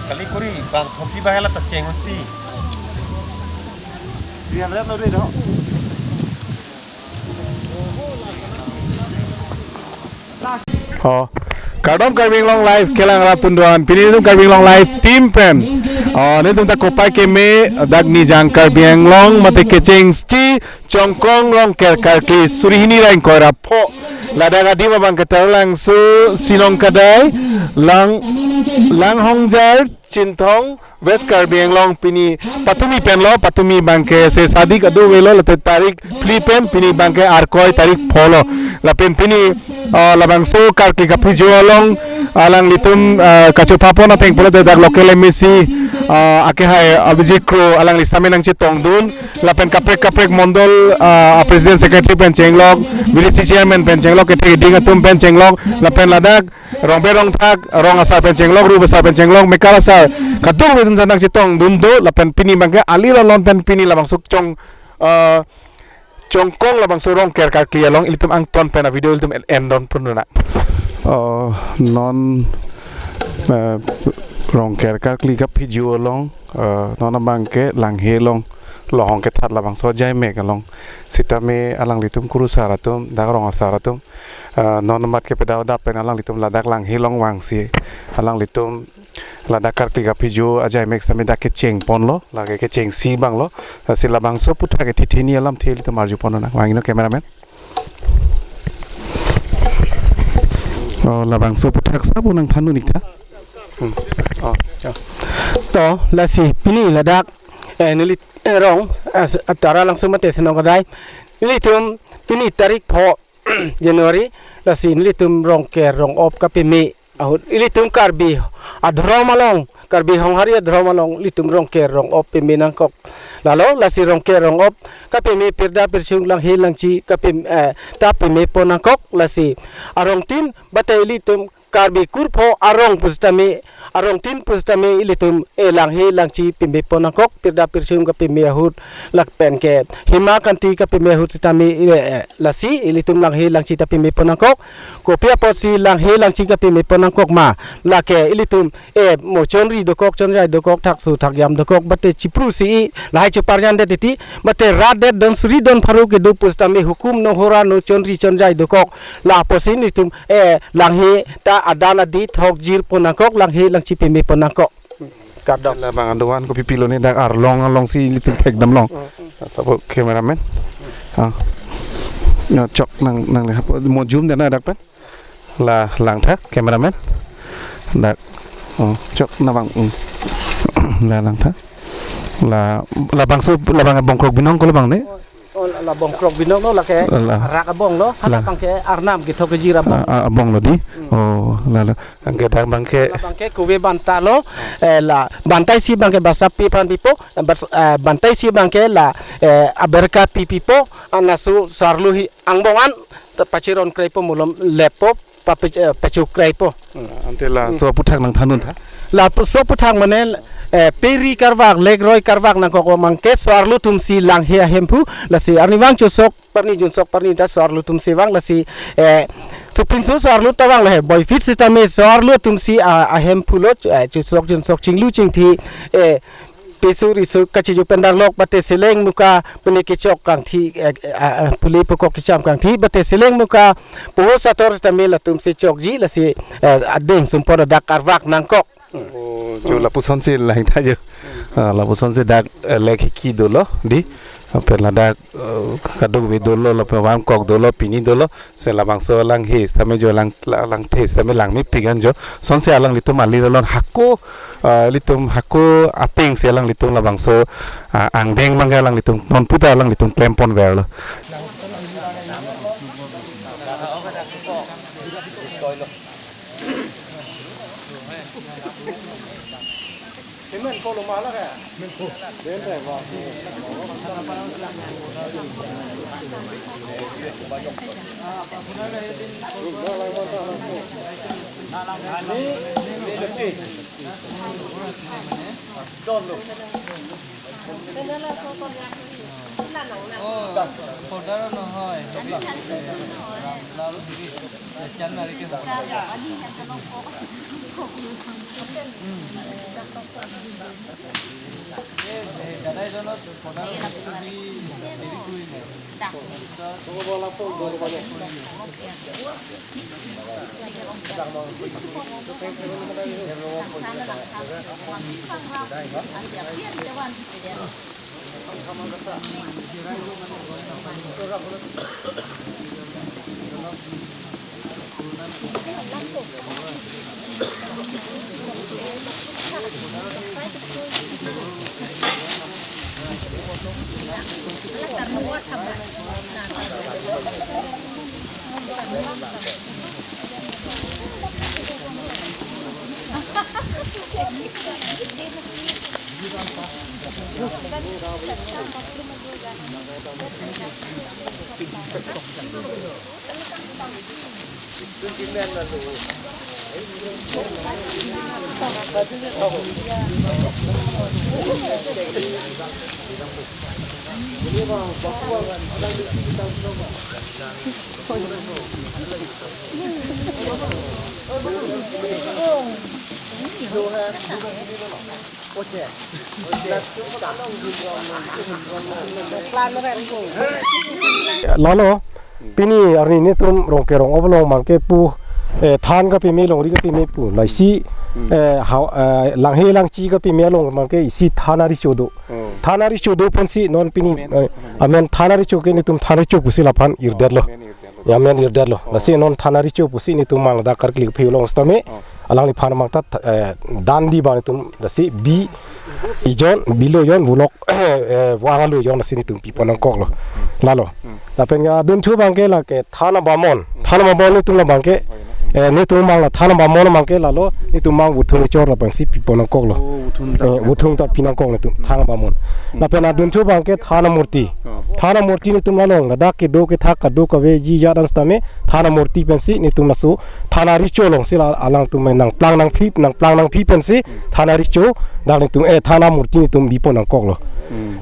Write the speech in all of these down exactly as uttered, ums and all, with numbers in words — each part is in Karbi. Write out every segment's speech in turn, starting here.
Kali kuri bang thopi bang la ta cheng uti. Three hundred lo dei do. Oh, kardom Karbi Anglong Live kelang rapun doan. Pini nelitum Karbi Anglong Live team pen, oh, nelitum ta kopai keme dak Nijang Karbi Anglong mate kechengsi Chongkong Rongker karkli suri hini ra ingkoi ra pho. Ladak adim abang ke Taralangso, Sinong Kadai, Lang, Langhongjar, Chinthong, West Karbi Anglong. Pini patumi pen lo, patumi abang ke se sadi kado avelo, late tarik phli pen, pini abang ke Arkoi tarik pho lo. Lapen pini, ah, labangso karkli kaphijo along alanglitum, ah, kachopha pon ateng pulote dak local M A C, ah, akehai Abhijit Kro alangli sitame nangchetongdun. Lapen kaprek kaprek mondol, ah, president secretary pen chenglok, V D C chairman pen chenglok, kethek keding atum pen chenglok, lapen ladak rongbe rongthak, rong asar pen chenglok, rup asar pen chenglok, mekar asar kadokave atum ta nangchetongdun do, lapen pini abang ke alir alon pen pini labangso Chong, ah, Chongkong labangso Rongker karkli along ilitum angton pen avideo ilitum en, endon pun nang. Oh, non, eh, Rongker karkli kaphijo along, eh, non abang ke Langhe along lohong kethat labangso ajaimek along. Sitame alanglitum kurusar atum, dak rong asar atum, eh, non amat kepadap dap pen alanglitum ladak Langhe along vangsi alanglitum ladak karkli kaphijo ajaimek sitame dak kecheng ponlo, lake kechengsi abang lo. Lasi labangso aputhak ke thithi hini alamthe ilitum arju pon nang. Vangnon cameraman. Oh, labangso aputhak sabo nangthan un-ik tha. Hmm. Oh, ya. To, lasi pini ladak, eh, neli, eh, rong, eh, Taralangso mate Sinong Kadai. Nelitum pini tarik pho January, lasi nelitum Rongker rong-op kapeme ahut ilitum Karbi adhorom along, Karbi Honghari adhorom along ilitum Rongker rong-op peme nangkok. Lalo, lasi Rongker rong-op kapeme pirda pirsung Langhe Langchi kapem, eh, ta peme pon nangkok, lasi arongtin bate ilitum Karbi kurpho arong pusitame, arongtin pusitame ilitum, eh, Langhe Langchi peme pon nangkok, pirda pirsung kapeme ahut, lapen ke Hima Kanti kapeme ahut sitame, eh, eh, lasi ilitum Langhe Langchi ta peme pon nangkok. Kopi apotsi Langhe Langchi kapeme pon nangkok ma? Lake ilitum, eh, mo chonri dokok, chonjai dokok, thakso thakyam dokok, bate chipru si-i, lahai cheparjan det titi, bate rat det don suri don pharo kedo pusitame hukum no hora no chonri chonjai dokok. La apotsi nelitum, eh, Langhe ta adan adi thok jir pon nangkok, Langhe Langchi peme pon nangkok. Kardom. Labang aduan kopi pilo ne dak arlong alongsi ilitum thekdam long. Hmm. Sabo cameraman. Ah. Ya, chok nang, nang lihat mo zoom dana dak pen. La langtha cameraman. Dak. Oh, chok nabang. Hmm. La langtha. La, labangso, labang abong krok binong ko labang ne? Oh, la, la abong krok binong lo, lake la, rak abong lo, la, halabang ke arnam kethok kejir abong. Ah, ah, abong lo dei. Hmm. Oh, la, la. Angke dak abang ke. Labang ke kuve banta lo, eh, la banta isi abang ke basa pi aphan pipo, eh, bas-, eh, banta isi abang ke la, eh, aberka pi pipo, anaso sarlu hi angbong an, ta pachiron kraipo, mulom lepo, pape-, eh, pachuk kraipo. Hmm. Ante laso aputhak nangthan un tha. Laso aputhak mane, eh, peri karvak, lekroi karvak nangkok abang ke so-arlo atumsi Langhe ahemphu, lasi arnivang chosok parni, junsok parni ta so-arlo atumsi vang, lasi, eh, Chupinso so-arlo ta vanglo he, boyfriend sitame so-arlo atumsi, ah, ahem pulo, eh, chusok jinsok chinglu chingthi, eh, piso riso kachiju pen danglok, bate seleng muka pene kechok kangthi, eh, eh, ah, ah, pule pokok kecham kangthi, bate seleng muka poho sator sitame latumsi chokji, lasi, eh, adeng sumpon dak karvak nangkok. Oh, jo lapusonsi lang ta jo. Ah, lapusonsi dak, eh, lek hiki dolo, dei. Lapen ladak, eh, kadokave dolo, lapen vangkok dolo, pini dolo. Se labangso langhe sitame jo lang, la-, langthe sitame langmepik an jo. Sonsi alanglitum alir alon hako, eh, ilitum hako atengsi alanglitum labangso, ah, angdeng abangke alanglitum non puta alanglitum klemponverlo. Lalo, pini arni netum Rongke Rong-op along abangke pu, eh, than kapeme longri kapeme pu. Laisi, eh, ha, eh, langhe langchi kapeme along abangke isi than arecho do. Than arecho do pensi non pini, amen, eh, amen than arecho ke netum than arecho pusi laphan irdetlo. Amen irdetlo. Ya, amen irdetlo. Lasi non than arecho pusi netum mang ladak karkli phe along sitame. Alangliphan mang ta, eh, dan di abang netum lasi bi ijon, bilo jon, bulok, eh, vang alo jon lasi netum pipon nangkoklo. Lalo. Lapen adunthu abangke lake than abamon. Than abamon netum labangke, eh, netum mang la than abamon abangke lalo, netum mang vuthung chor lapensi pipon nangkoklo. Oh, vuthung ta. Eh, vuthung ta pinangkok netum, than abamon. Lapen adunthu abangke than amurti. Oh. Than amurti netum lalong, ladak kedo kethak kado kaveji ajat an sitame, than amurti pensi netum laso than arecho alongsi la alangtum nangplang nangphi, nangplang nangphi pensi than arecho dak netum, eh, than amurti netum bipon nangkoklo.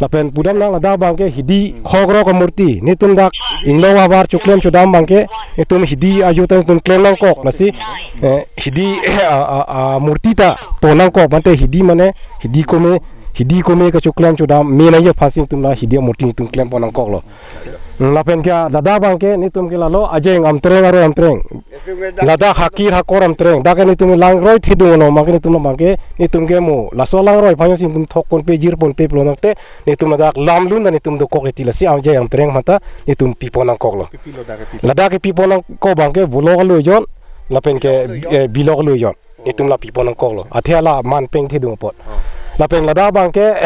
Lapen pudam nang ladak abangke hidi khokrok amurti, netum dak inglong abar choklem chodam abangke netum hidi ajo ta netum klem nangkok, lasi, eh, hidi, eh, a, a, amurti ta pon nangkok, mate hidi mane, hidi kome, hidi kome kachoklem chodam, mena ye phasin netum la hidi amurti netum klempon nangkoklo. Hmm, lapen ke ladak abangke netum ke lalo ajeng amtreng aroi amtreng. Ladak hakir hakor amtreng. Dak ke netum langroi thedung along abangke netum abangke netum ke mo laso langroi aphan si netum thok ponpe jir ponpe pulo nangte netum ladak lamlun ta netum dokok reti lasi ajeng amtreng mata netum pipon nangkoklo. Pipilo dak ke pipon. Ladak ke pipon nangkok abangke bulok alo jon lapen ke, eh, bilok alo jon. Netum la pipon nangkoklo. Athe la man peng thedung apot. Oh. Lapen ladak abangke,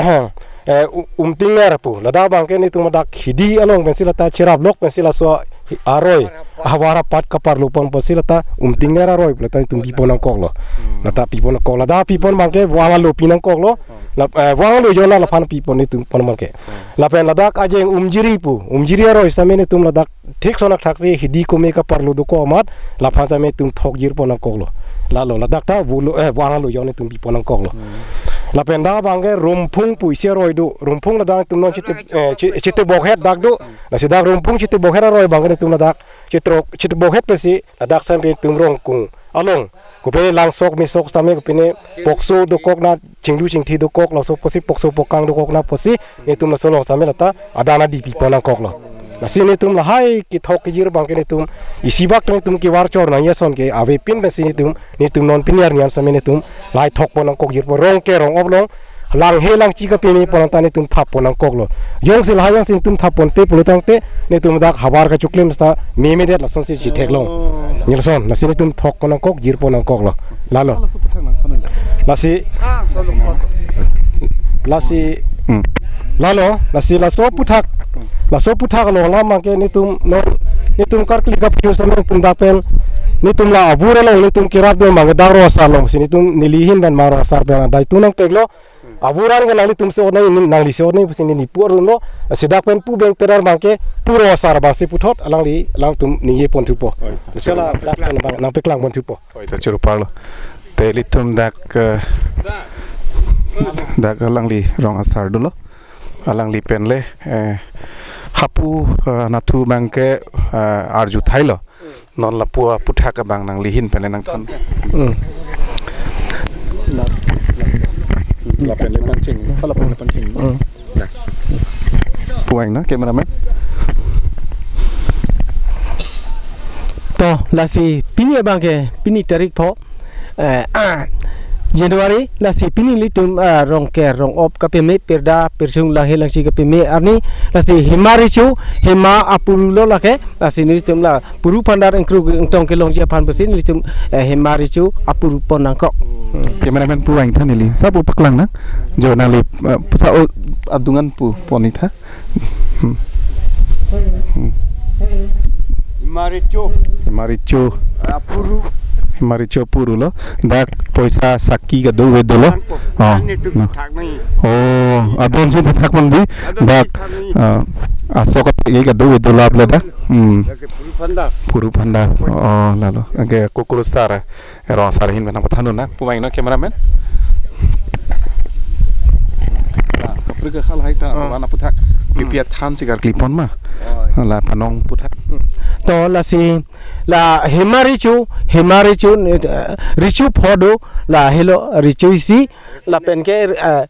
eh, u-, umtingner pu. Ladak abangke netum ladak hidi along pensi lata cherap lok pensi laso hi-, aroi. Havar apat kaparlo pon pensi lata umtingner aroi pu lata netum pipon nangkoklo. Hmm. Lata pipon nangkok. Ladak pipon abangke vang alo pinangkoklo. Oh. La, eh, vang alo jon la laphan pipon netum pon abangke. Hmm. Lapen ladak ajeng umjiri pu. Umjiri aroi sitame netum ladak thik sonak thaksi hidi kome kaparlo dokok amat, laphan sitame netum thok jir pon nangkoklo. Lalo, ladak ta vulo, eh, vang alo jon netum pipon nangkoklo. Hmm. Lapen dak abangke Rumphung pu isi aroi do. Rumphung ladak netum non Chiti, eh, Chi-, Chitibokhet dak do. Lasi dak Rumphung Chitibokhet aroi abangke netum ladak Chitro-, Chitibokhet pensi ladak san pen netum Rongkung along. Kopine langsok mesok sitame kopine pokso dokok na, chinglu chingthi dokok, laso pusi pokso pokang dokok na pusi netum laso along sitame lata adana dipi pon nangkoklo. Lasi netum lahai kethok kejir abangke netum isi bak netum kevar chor nangji ason ke avepin pensi netum, netum non pini arni an sitame netum lahai thok pon nangkok jirpo, Rongke Rongop along langhe langchi kapeme pon ta netum thap pon nangkoklo. Jongsi lahai jongsi netum thap ponpe pulo tangte netum dak havar kachoklim sita memedet lasonsi chithek long. Oh. Nilson, lasi netum thok pon nangkok, jir pon nangkoklo. Lalo. Lasi, lasi, hmm. Lalo, lasi laso aputhak. Laso aputhak along alam abangke netum non, netum karkli kaphijo sitame netum dak pen, netum la avur along netum kerap do abangke dak Rong Asar alongsi netum neli ahin pen ma Rong Asar pen adai tu nangteklo. Avur an ke nanglitum si onai, nanglisi onai pusi neli pu arunlo. Lasi dak pen pu beng pedar abangke pu Rong Asar abangsi puthot alangli alangtum ningje pon thupo. Oi. Lasi la dak pen abang nangpeklang pon thupo. Oi, ta choro parlo. Te ilitum dak, eh, dak alangli Rong Asar dolo. Alangli pen le, eh, hapu, eh, nathu abangke, eh, arju thailo. Non lapu aputhak abang nangli ahin pen le nangthan. Hmm. Lapen le panching, lapen le panching. Hmm. Pu vangnon, cameraman. To, lasi pini abangke, pini tarik pho, eh, ah, January, lasi pini ilitum, ah, Rongke Rongop kapeme, pirda pirsung, langhe langchi kapeme arni, lasi Hema Recho, Hema apuru lo lake, lasi nelitum la puru phandar ingkruk ingtong kelongji aphan pusi nelitum, eh, Hema Recho apuru pon nangkok. Hmm. Cameraman pu vangtha neli. Sapu paklang nang. Jo nangli, eh, sa o adungan pu pon-itha. Hmm. Hmm. Hema Recho. Hema Recho. Apuru. Hema Recho apuru lo. Dak poisa saki kado-kave dolo. An po. Oh, an netum no. Thak nai. Oh, adon si thak pon di. Adon dak, si thak nai. Ah, asok ape kado-kave dolo apla dak. Hmm. Lake puru phandar. Puru phandar. Oh, lalo. Anke kukurusar. Rong Asar ahin pen nangpathan nang, pu vangnon cameraman. Kapri ke hal hai ta, ah, wana aputhak. Hmm. P P R than si karkli pon ma. Oh. La panong aputhak. To lasi la Hema Recho, Hema Recho, eh, Recho pho do, la helo Recho isi, lapen ke, eh,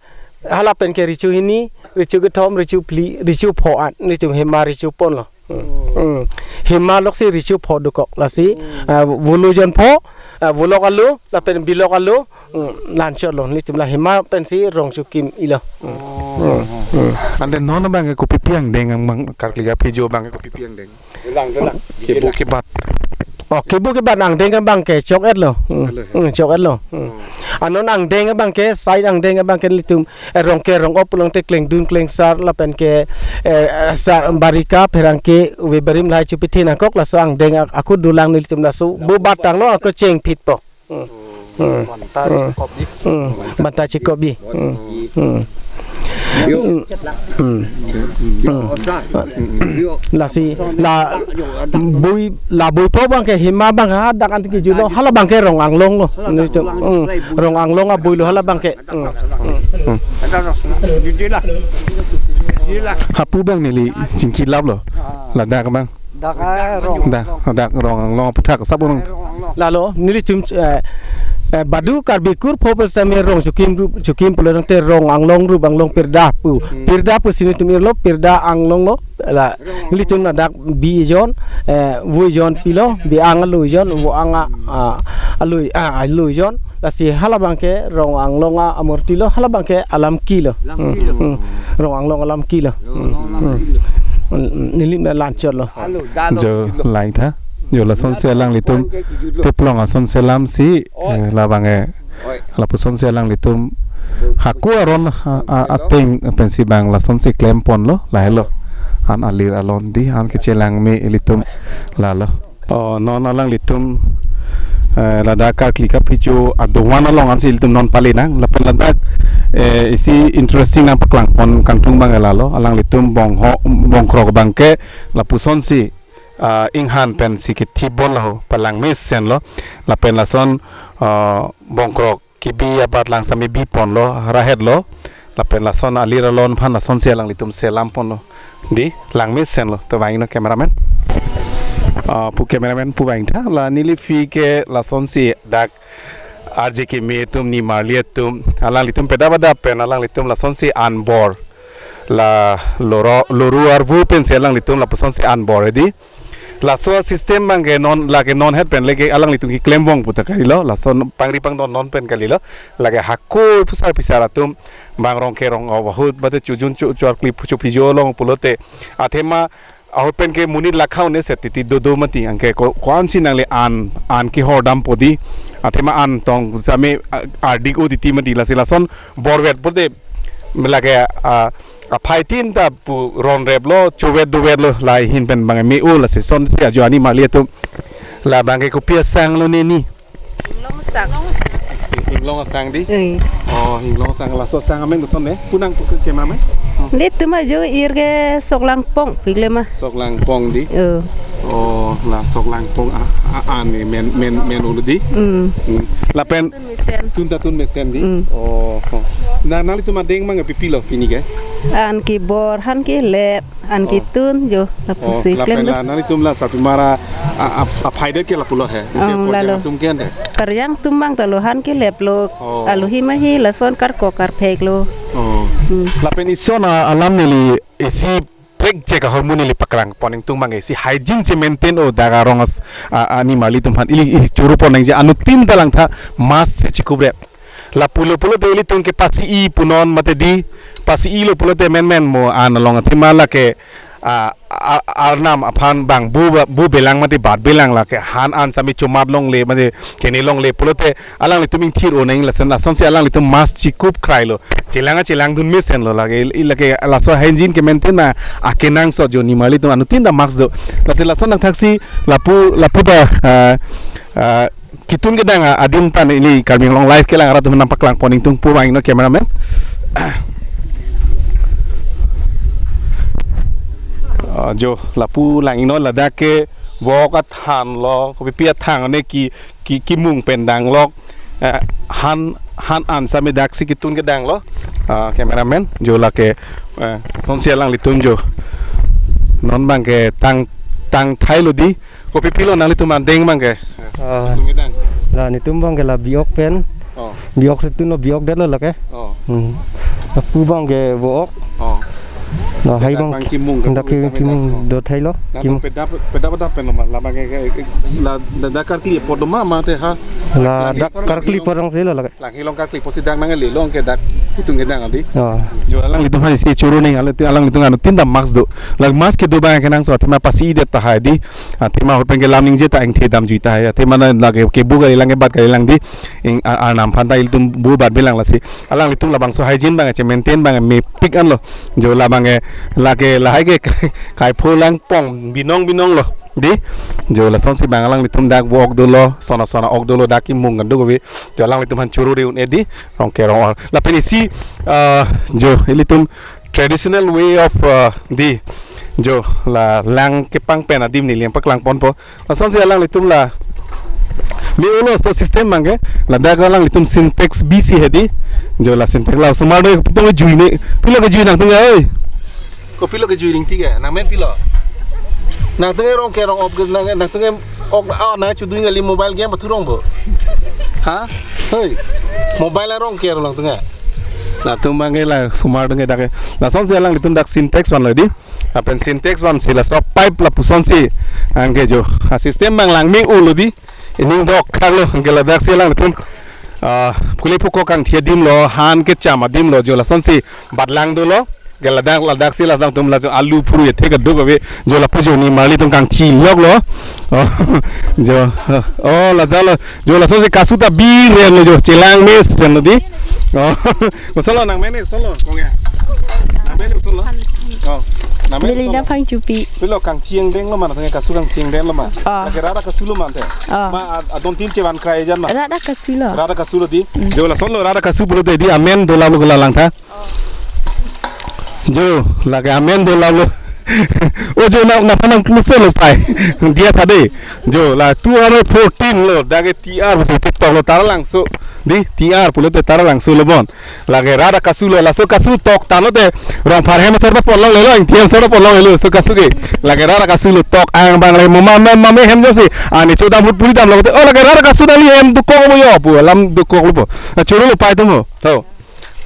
hala pen ke Recho hini, Recho kethom, Recho phli, Recho pho an, netum Hema Recho ponlo. Hmm. Hmm. Hema loksi Recho pho dokok lasi, hmm, ah, volo jon pho, ah, volok alo, lapen bilok alo, hmm, lanchot lo, netum la Hema pensi rong chokim ilo. Hmm. Oh. Hmm. Hmm. Ante non abangke kopi pi angdeng abang karkli kaphijo abangke kopi pi angdeng? Dolang, dolang. Kebo kebat. Oh, kebo kebat angdeng abangke chok-et lo. Hmm. Alo, ya. Hmm, chok-et lo. Hmm. Oh. Anon angdeng abangke, side angdeng abangke nelitum eh, Rongke Rongop pulote klengdun klengsar lapen ke, eh, sa barika pherangke ove barim lahai chepithe nangkok laso angdeng ak-, ako dolang nelitum laso bo batang lo ako chengphitpo. Hmm. Hmm. Banta, hmm, chekop di. Hmm. Banta chekop di. Hmm. Hmm. Hmm. Hmm. Hmm. Lasi la bui, la bui po abangke Hema abang hadak anti kejulo hala abangke Rong Anglong lo. Hala nelitum, Rong Anglong, hmm, Rong Anglong abui lo hala abangke. Hmm. Hmm. Hapu abang neli chingki lap lo. Ladak abang. Dak, ah, Rong. Dak, dak Rong Anglong aputhak sabo nang. Lalo, nelitum, eh, eh, badu Karbi kur pho pen sitame rong chokim ru, chokim pulo tangte Rong Anglong ru, Anglong pirda pu. Hmm. Pirda pusi nelitum irlo, pirda Anglong lo. La, nelitum ladak bi jon, eh, vo jon pilo, bi ang alo jon, vo ang a, ah, alo, ah, alo jon. Lasi hala abangke Rong Anglong amurti lo, hala abangke alamki lo. Alamki lo. Hmm, hmm. Rong Anglong alamki lo. Rong Anglong alamki lo. Hmm, hmm. Neli na lanchot lo. Alo, dalo. Jo lain tha. Jo lasonsi alanglitum theplong asonsi alam si, eh, labang, eh, oi, lapusonsi alanglitum hako aron a, a, ateng pensi abang lasonsi klem ponlo, lahelo. An alir alon di, an kechelang me ilitum lalo. Oh, non alanglitum, eh, ladak karkli kaphijo adovan along ansi ilitum non pali nang, lapen ladak, eh, isi interesting nangpaklang pon kangtung abang lalo, alanglitum bong ho, bongkrok abangke lapusonsi, ah, inghan pensi kethip bol lo, palang mesen lo, lapen lason, ah, bongkrok kebi abat lang sami bi ponlo, rahet lo. Lapen lason alir alon aphan lasonsi alanglitum selam ponlo. Di, langmesen lo, to vangnon cameraman. Ah, pu cameraman pu vangtha, la neliphi ke lasonsi dak R J keme atum nimarli atum, alanglitum pedap pedap pen alanglitum lasonsi an bor. La loro, loru arvu pensi alanglitum lapusonsi an bor di. Laso system abangke non, lake non het pen lake alanglitum keklem vong puta kalilo. Lason pangri pangdon non pen kalilo. Lake hako pusar pisar atum bang rong ke rong o ahut bate chojun cho, cho arkli pucho pijo long pulote. Athema ahut pen ke monit lakha un-e set titi dodo mati, anke ko, ko-ansi nangle an, an kehor dampo di. Athema an tong sami, a, ardik o titi mati, lasi lason bor vet pulote lake, a, aphai tin ta pu ron rep lo, chovet dovet lo, la ahin pen abang me-o, lasi lasonsi ajo animarli atum. La abangke kopi asang lo neni? Inglong asang. Inglong asang di? Eh. Oh, inglong asang, laso asang amen koson ne? Pu nang pu ke ma amen? Nelitum ajo ir ke Sok Langpong, pigle ma. Sok Langpong di? Eh. Oh, la Sok Langpong a, a, an ne men, men, men ulu di? Hmm. Hmm. Lapen Tun mesen. Tun ta tun mesen di? Hmm. Oh, oh. Na, nanglitum adeng abang pipi lo pini ke? An kebor, han kelep, an Oh. ketun jo, Oh, lapusi lapen klem la, do. Nanglitum la sarpimar a, a, aphai det ke lapulo he. Oke, Oh, porjang lalo. atum ke ante. Porjang atum abang ta lo, han kelep lo. Oh. Alohi mahi lason karkok karphek lo. Oh. Hmm. Lapen ison a, alam neli isi prek jek ahormu neli paklang pon ingtung abang isi hygiene che maintain o dak arong as, a, animarli atum aphan ili, ili choro pon nangji, anuttin ta langtha mask si chikup rep. Lapulo pulote ilitum ke pasi-i punon mate di, pasi-i lo pulote menmen mo an along athema lake, a, a, arnam aphan abang bu, bu belang mate bat belang lake han an sami chomat longle mate kene longle pulote alanglitum ingthir o nang lason, lasonsi alanglitum mask chikup krai lo. Chelang chelang dun mesen lo lake, i lake laso hygiene ke maintain na akenangsot jo nimarli atum anuttin ta mask do. Lasi lason nangthaksi lapu, lapu ta, ah, ah, ketun kedang a, adim ta neli Karbi Anglong Live kelang arat atum nangpaklang pon ingtung pu vangnon cameraman. Ah, jo lapu lang ingnon ladak ke vok athan lo, kopipi athang ne ki, ki, kimung pen dang lok, eh, han, han an sami daksi ketun kedang lo. Ah, cameraman, jo lake, eh, lasonsi alanglitum jo. Non abangke tang, tang thai lo di. Kopipi lo nanglitum adeng abangke? Ah. Ketun kedang. La netum abangke la biok pen. Oh. Biok si tun lo, biok det lo lake. Oh. Hmm. Lapu abangke vo-ok. Oh. La hai Pedap abang abang kimung ke dak tulis sampai kimung dak, oh. do thai lo. Nah, Kim. pedap, pedap, pedap pen lo ma. La abangke, ke, ke, la, la dak karkli apot lo ma, mate ha. La Lagi dak karkli apot lo si lo lake. Lang hilong karkli apotsi dak nangle long ke dak ketun kedang di. Oh. Jo alanglitum aphan isi choro nang, alanglitum, alanglitum anuttin ta mask do. La mask kedo abang kenangsot athema pasi-i det tahai di. Athema ahut pen ke lam ningje ta ingthe damjui tahai. Athema na lake kebu kalilang kebat kalilang di. Ing a, arnam aphan ta ilitum bu bat belang lasi. Alanglitum labangso hygiene abang che maintain abang mepik an lo. Jo la abangke lake lahai ke kaipho Langpong binong binong lo. Di, jo lasonsi abang alanglitum dak vo-ok dolo, sona sona ok dolo dak kimung kan do kove. Jo alanglitum aphan choro re un-e di, rong ke rong or. Lapen isi, ah, jo ilitum traditional way of, ah, di, jo la lang kepang pen adim neli nangpaklang ponpo. Lasonsi alanglitum la me-o lo laso system abangke, ladak alanglitum Sintex bisi he di. Jo la Sintex la osomar do tong jui ne, pilo kejui nangtum ke oi. Kopilo kejui ringti ke? Nangmen pilo? Nangtum ke rong ke rong op ke nang, nangtum ke ok, ah, nang chudui ngali mobile game pathu rong bo. Ha? Hoi. Mobile arong ke rong nangtum ke. Latum abangke la osomar do ke dak ke. Lasonsi alanglitum dak Sintex van lo di. Lapen Sintex vansi laso pipe lapusonsi. Anke jo. A system abang lang me-o lo di. Ining dok khak lo. Anke ladaksi alanglitum. Ah, kule puko kangthi adim lo, han kecham adim lo, jo lasonsi bat lang dolo. Ke ladak, ladaksi ladak atum la jo alu phuru ethe kaduk ave, jo lapu jo nimarli atum kangthi lok lo. Oh, jo, oh, lajalo, jo lasonsi kasu ta bi reng lo jo, chelang mesen lo di. Oh, koson lo nangmen koson lo, kong ya. Nangmen koson lo. Oh, nangmen koson Melina lo. Phangchopi. Pilo kangthi angdeng lo ma, nangtum kasu kangthi angdeng lo ma. Ah. Lake rat akasu lo ma te. Ah. Ma ad-, adon tin chevan krai jan ma. Rat akasu lo. Rat akasu lo di. Mm. Jo lason lo rat akasu pulote di amen dola lo la langtha. Jo, lake amen dola lo. O jo na, na phanang kluse lo pai. Dia tha dei. Jo la two hundred fourteen lo, dak ke T R pusi TikTok lo Taralangso. Dei, T R pulote Taralangso lo bon. Lake rat akasu lo, laso kasu tok tanglote Rongphar hem asar ta ponlonglelo, Ingti hem asar ta ponlonglelo, laso kasu ke. Lake rat akasu lo tok ang bang le mo mame mame hem josi. Ani chodam hut puri damlo te. O lake rat akasu nangli hem dokok lo yo pu, alam dokok lo po. Na choro lo pai atum ho. To.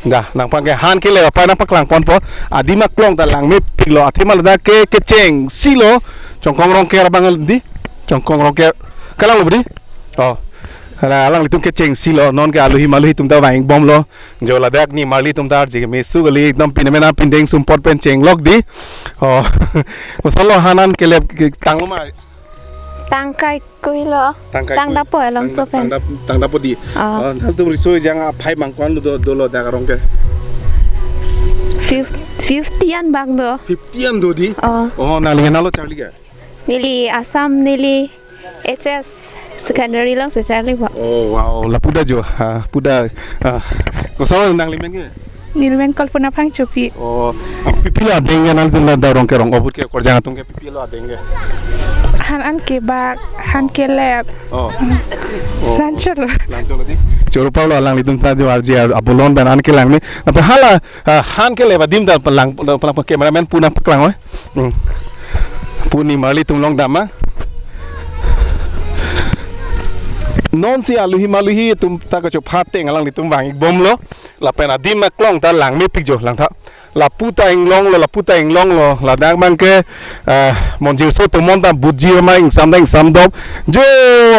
Dak, nangphan ke han kelep apai nangpaklang ponpo. Adim aklong ta langmepik lo. Athema ladak ke kechengsi lo. Chongkong Rongker abang dei. Chongkong Rongker. Kalang lo dei. Oh. Hala alanglitum kechengsi lo. Non ke aluhi maluhi atum ta vang bomlo. Jo ladak nimarli atum ta arje keme su kali, ekdom pin mena pindeng sumpot pen chenglok dei. Oh. Kosonlo han an kelep ke tanglo ma? Tang kaikui lo. Tang kaikui. Tang dapo along so pen. Tang dap-, tang dapo dei. Ah. Oh, nangtum riso ejang aphai bang ko-an do, dolo dak arong ke? Fif-, fifty an bang do. Fifty an do dei? Oh. Oh, nangli nalo charli ke? Neli Assam, neli H S secondary alongsi charli po. Oh, wow, lapu ta jo. Ha, pu ta, ah, koson nangli amen ke? Neli amen Kalpona Phangchopi. Oh, pi, pilo adeng ke nangtum ladak Rongker rong ahut ke okorjang atum ke, pi, pilo adeng ke? Han an kebak, han kelep. Oh. Oh. Lancholo. Lancholo dei. Choro palo alanglitum sa jo arje abolon pen an kelang me. Lapen hala, ah, han kelep adim ta palang, palang, cameraman pu nangpaklang oi. Hmm. Pu nimarli atum along dam ma. Nonsi aluhi maluhi atum ta kachopha ateng alanglitum vang bomlo. Lapen adim aklong ta langmepik jo langtha. Lapu ta inglonglo, lapu ta inglonglo. Ladak abang ke, eh, monjir so tomon ta bujir ma ingsam ta ingsam dop. Jo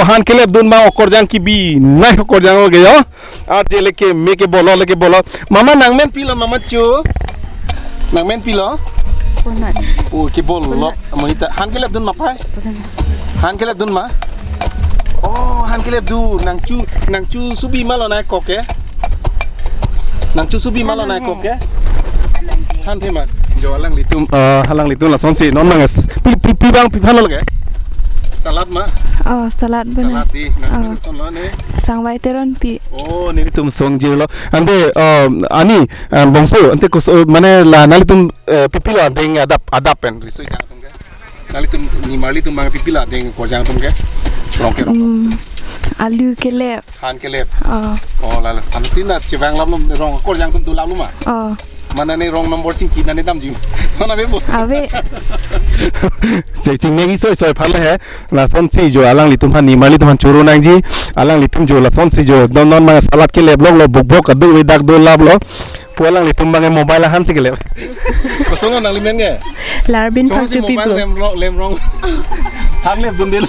han kelepdun ma okorjang kebi. Nai okorjang lo ke yo. Arje leke me ke bolo, leke bolo. Mama nangmen pilo, mama chu. Nangmen pilo? Punat. Oh, ke bolo. Punat. Amonita. Han kelepdun ma pai? Punat. Han kelepdun ma? Oh, han kelepdun. Nangchu, nangchu subi ma lo nangkok ke? Nangchu subi ma lo nangkok ke? Han the ma? Jo alanglitum, eh, alanglitum lasonsi non nang es-, pi, pi, pi bang, pi phan lo ke? Salad ma? Oh, salad bana. Salad dei, nang Oh. Bana son lo ne? Sangvai Teronpi. Oh, nelitum songjirlo. Ante, um, ani, um, bongso, ante kus-, uh, mane la nanglitum, uh, pi, pilo adeng adap, adap pen riso ejang atum ke? Nanglitum nimarli atum abang pi, pilo adeng okorjang atum ke? Rongker rong. Hmm, alu kelep. Han kelep. Oh. Oh, lalo. Ante na chevang laplo rong okorjang atum do laplo ma? Oh. Mane ne rong nombor chingki nane damji. Son ave bo. Ave. Che chingnegi soi soi pharle he. Lasonsi jo alanglitum aphan nimarli atum aphan choro nangji. Alanglitum jo lasonsi jo don don abang salad keleploklo bok bok adu vedak do laplo. Pu alanglitum abang mobile ahan si kelep. Kosonlo nangli amen ke? Larbin Chongsi Phangchopi mobile po. Lem rong, lem rong. Han lepdun dei lo.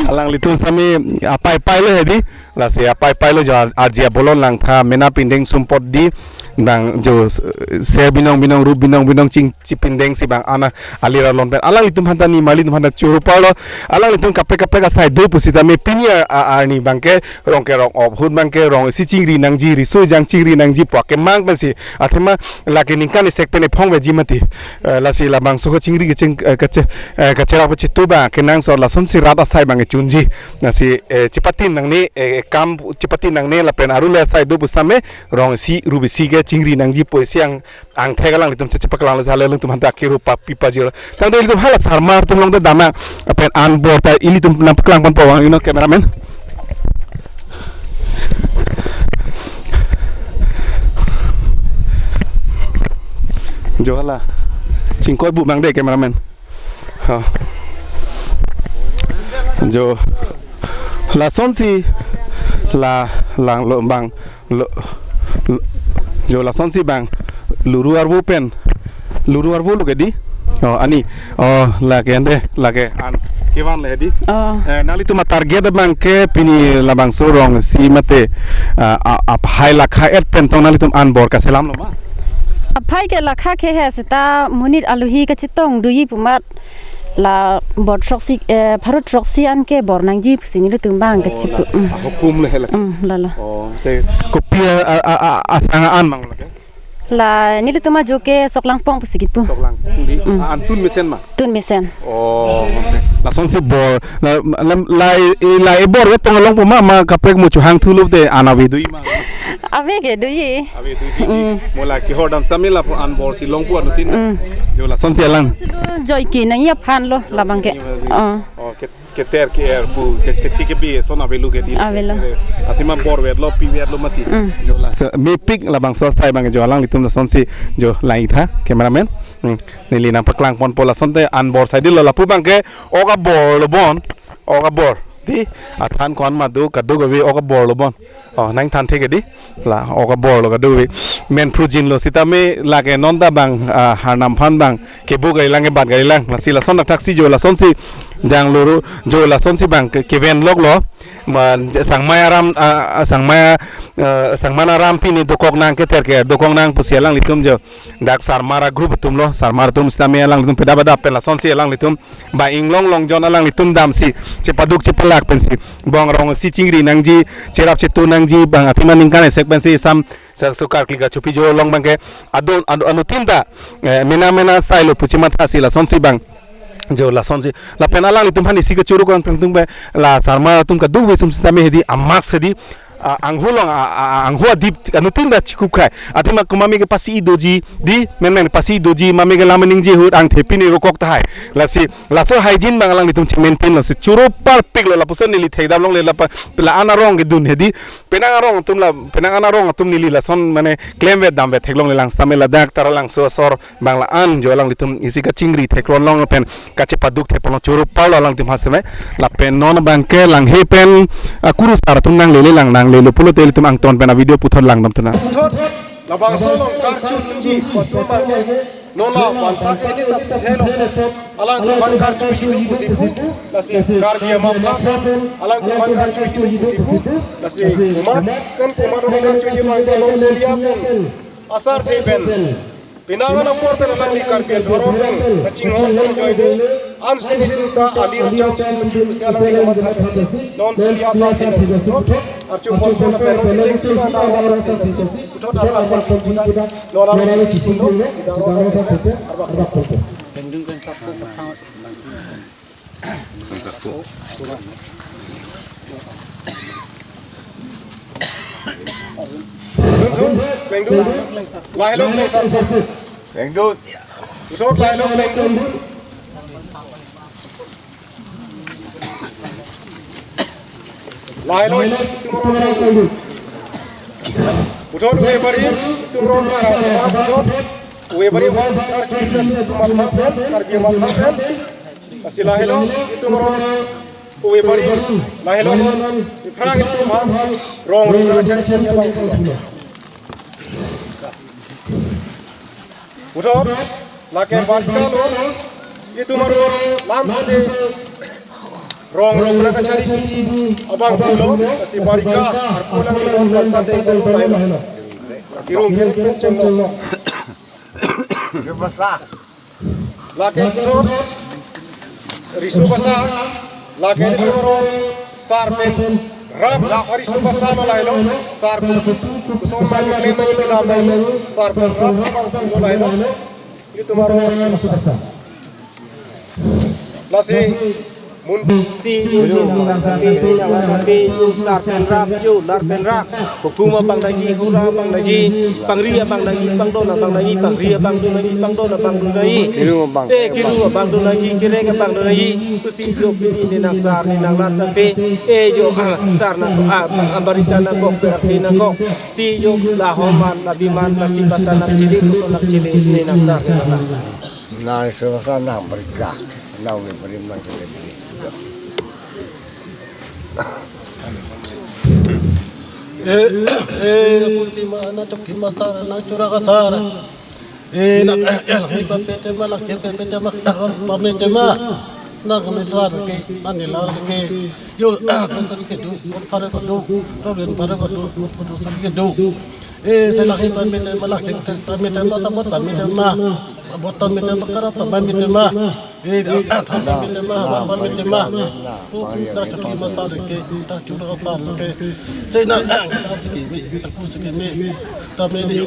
Alanglitum sami apai pai lo he dei. Lasi apai pai lo jo ar-, arje abolon langtha mena pindeng sumpot dei. Bang jo, eh, ser binong binong rup binong binong ching chipindeng si bang ana alir alon pen. Alanglitum aphan ta nimarli atum aphan ta choro palo. Alanglitum kaprek kaprek asai do pusitame pini a, a, arni abang ke Rongker rong ahut abang ke rong isi chingri nangji, riso ejang chingri nangji pu akemang pensi. Athema lake ningkan isek pen ephong veji mati. Eh, lasi labangso kachingri kaching, eh, kache-, eh, kacherap kachetu abang kenangsot lasonsi rat asai abang kechunji. Lasi, eh, chepathin nangne, eh, kam chepathin nangne lapen arule asai do pusitame rong isi rup isi ke chingri nangji pu isi ang, angthek alanglitum cheche paklang le jale alanglitum aphan ta kiro pa pi pajir. Tangte ilitum hala sarmar atum along ta dam ma pen an bor ta ilitum nangpaklang ponpo vang, you know, cameraman. Jo hala. Chingkoi bu mang dei cameraman. Ha. Jo. Lasonsi la langlo abang lo, lo, jo lasonsi abang luru arvo pen, luru arvo lo ke dei. Oh, ani. Oh, lake ante, lake an kevan le dei. Oh. Eh, nanglitum atarget abang ke pini labangso rong isi mate, ah, a-, aphai lakha et pen tong nanglitum an bor kaselamlo ma? Aphai ke lakha ke he seta monit aluhi kachetong doji pu amat la bor throksi, eh, pharo throksi an ke bor nangji pusi nelitum abang ke chipu. Oh, la, la. Mm. Ah, hukum le he la. Mm, lalo. Oh, te kopi a, a, a, a, asang an mang lake? La nelitum ajo ke Soklangpong pusi kipu. Soklangpong di. Mm. Ah, an tun mesen ma? Tun mesen. Oh, okay. Lasonsi bor. La, la, la, la e bor wet tong longpo ma, ma kaprek mo chuhang thulup de an ave do-i ma? Ave ke do-i. Ave do-i. Mm. Mo la kehor dam sami lapu an bor si longpo anuttin. Mm. Jo lasonsi alang. Silo joike nangji aphan lo labang ke. Nangji aphan lo. Oh. Oh, ke, keter ke-er pu, ke, kechik kebi ason avelo ke di. Avelo. Athema bor wet lo, pi wet lo mati. Mm. Jo la. Se, mepik labangso asai abang jo alanglitum lasonsi jo lang-ik tha, cameraman. Hmm. Neli nangpaklang ponpo lasonte an bor sai di lo lapu abang ke ok abor lo bon. Ok abor. Di athan ko-an ma do kadokave ok abor lo bon. Oh, nangthan thek di. La ok abor lo kadokave. Men phrujin lo sitame lake non ta abang, ah, harnam aphan abang kebo kari lang kebat kari lang. Lasi lason thakthak si jo lasonsi janglo ru jo lasonsi abang ke, keven lok lo. Ma Sangmai aram, ah, ah, Sangmai, ah, Sangman aram pini dokok nang keter ke dokok nang pusi alanglitum jo. Dak Sarmar a-group atum lo, Sarmar atum sitame alanglitum pedap pedap pen lasonsi alanglitum ba inglong longjon alanglitum damsi chepaduk chepalak pensi bong rong si chingri nangji, cherap chetu nangji, bang athema ningkan esek pensi sam sa-, sukar klika chupi jo along abang ke adon anu, anuttin ta, eh, mena mena sai lo pu chematha si lasonsi abang jo lasonsi lapen alanglitum aphan isi kechoro kang tengtung be la Sarmar atum kadokave sum sitame hedi a-mask hedi, ah, anghu along, ah, ah, anghu adip anuttin ta chikup krai. Athema komat me ke pasi doji di, men men pasi doji, mame ke lam ningje ahut angthe pini rokok tahai. Lasi laso hygiene abang alanglitum chemen pin lo si choro parpik lo lapuson neli thekdam longle lapa la-an arong kedun hedi. Penang arong atum la, penang an arong atum neli lason mane klemvet damvet theklongle lang sitame ladak Taralangso asor abang la-an jo alanglitum isi kachingri thekron long pen kachepaduk thek pon choro parlo alanglitum aphan seme. Lapen non abang ke Langhe pen, ah, kurusar atum nanglele lang nanglelo pulote ilitum angton pen a-video puthot langdam tuna. Puthot labangso along karchu dunji puthot abang ke non la banta ke ni tap thelo. Alangtum aphan karchu dunji pusi pu, lasi Karbi amat aphan alangtum aphan karchu dunji pusi pu, lasi komat pen komat karchu dunji abang ke non Sulia pen asar the pen. Penang an apor pen alangli Karbi adhorom pen kachinghon pen ajoine an sini ta alir chok pusi alangli komat thak si non Sulia asar the si puthot archu pon pon pen non kechengsi na na asar the si puthot arlang pon pon pudak non alangli si puno si dang asar the arlang pon pon. Dun, dun, plengdun. Lahelo, plengdun. Plengdun. Usot lahelo, plengdun. Lahelo, itum aron plengdun. Usot uwe barim, itum aron sa, usot uwe barim, itum aron, Karbi amat aphan. Lasi lahelo, itum aron uwe barim, lahelo, iphrang itum aphan rong rong rong chan chan chan. Puthot, lake barika lo, itum aron lam si rong rong rong kachari kiji abang pulo, lasi barika arpu lang itum aron pante pulo lahelo. Kirung kirung pen chenlo. Lake puthot riso basa, lake riso ro, sar pen rap, riso basa ma lahelo, sar pen kuson mani klem mani kedam mani, sar pen rap abang pulo lahelo. Itum aron riso basa. Lasi mun si yo ni nang sate ni nang sate yo sar pen rap yo lar pen rap. Hukum abang daji, hura abang daji, pangri abang daji, pangdon abang daji, pangri abang do daji, pangdon abang do daji. Kiru abang. Eh, kiru abang do daji, kirek abang do daji. Pusi yo pini ni nang sar ni nang lar tangte. Eh, yo, ah, sar nang, ah, ambarita nangkok, perak nangkok. Si yo la homan, la biman, la si bata nang chili, kuson nang chili ni nang sar ni nang lar. Nang so sa nang barika, nang uwe barim nang chili. Eh, eh, ultima na chok kima sar, nang chura ka sar. Eh, na, eh, eh, Langhe pen pen tema, Langchen pen pen tema, Taron pen pen tema. Nang kami sar ke, nang nila ke. Yo, ah, kan sar ke do, kan pare ko do, Taron pare ko do, kan ko do sar ke do. Eh, si Langhe pen pen tema, Langchen pen pen tema, Sabot pen pen tema. Sabot pen pen tema, Karap pen pen tema. Eh, ah, ah, pen pen tema, Sabot pen pen tema. Tu, na chok kima sar ke, ta chura ka sar ke. Si na, ah, ta si ke mi, ta ku si ke mi. Ta me ni yo.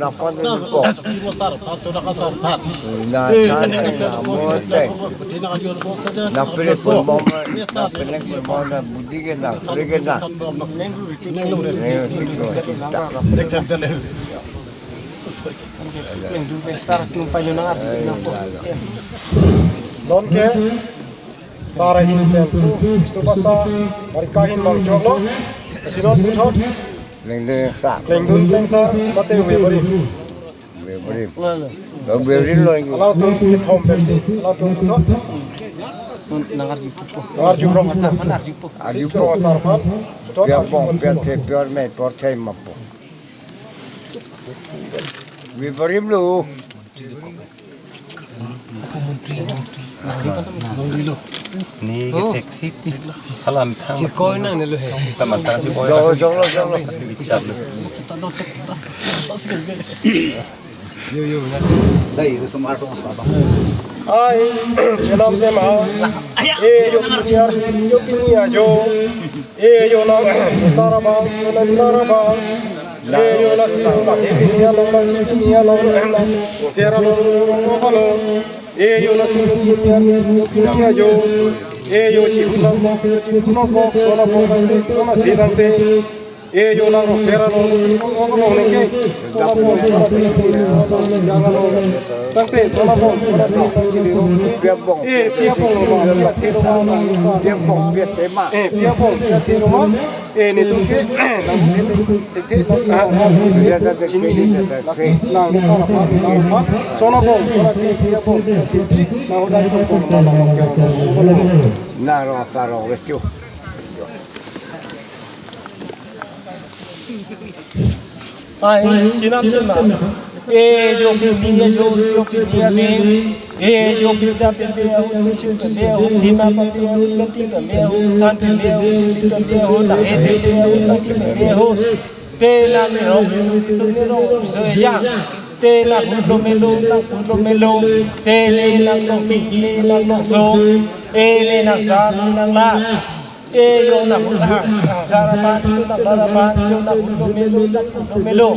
na pon na po. Na chan na mo te. Na pele pon mo na, na pele pon mo na budi ke na, pele ke na. Ne, tiko, kita. Non ke sar ahin pen pu, isu basa, bari kahin bang choklo. Sinon puthot. Lengdun sa. Lengdun lengsa, mate we bari. We bari. Lo we bari lo. Alangtum kethom pensi, alangtum puthot. Nangarju pupo. Nangarju rong. Nangarju pupo. Arju sistu pupo. Sar aphan. Puthot. Pia arju bong, pon pia pupo. Te, pia me, por te ma po. We bari lo. Ni ke thek thek ti. Hala methang. Si koi nang ne lo he. Tama tang si koi. Jolo, jolo, jolo. Si bichar lo. Yo, yo, na. Dai, ru sumar to, baba. Ai, chenam tema. E yo pini ar, yo pini ajo. E yo na sar abang, yo na tar abang. E yo na si na he pini along, na si pini along, na kera along, along. E yo na si pini ar, yo pini ajo. E yo chihun na, yo chihun na ko, sona ko, sona di nangte. E yo na ro kera along, along neke. Sona ko, sona di, sona ko, yang along. Tangte, sona ko, sona di, tangte di ro. Pia bong. E, pia bong lo ma, pia the lo ma, na sa. Pia bong, pia the ma. E, pia bong, pia the lo ma. E, netum ke, nang ke te, te, te, ah, ah, te, te, chini ni, nang ni sa na pa, nang pa. Sona bong, sona the, pia bong, pia the, nang hoda ni bong, nang, nang, nang, nang, nang. Na ro sa ro, we chu. Ai, chenam tema. E yo pini ajo, yo pini amen. E yo pini da pini ahut, pini ahut, thima pini ahut, lati pini ahut, than pini ahut, pini ahut, na he pini ahut, lati pini ahut. Te na me hok, su ne rong, su ya. Te na hut lo me lo, na hut lo me lo. Te ne na long ti, ne na long so. E ne na sa, ne na la. E yo na hut ha, ha, sar aphan, yo na bar aphan, yo na hut lo me lo, na hut lo me lo.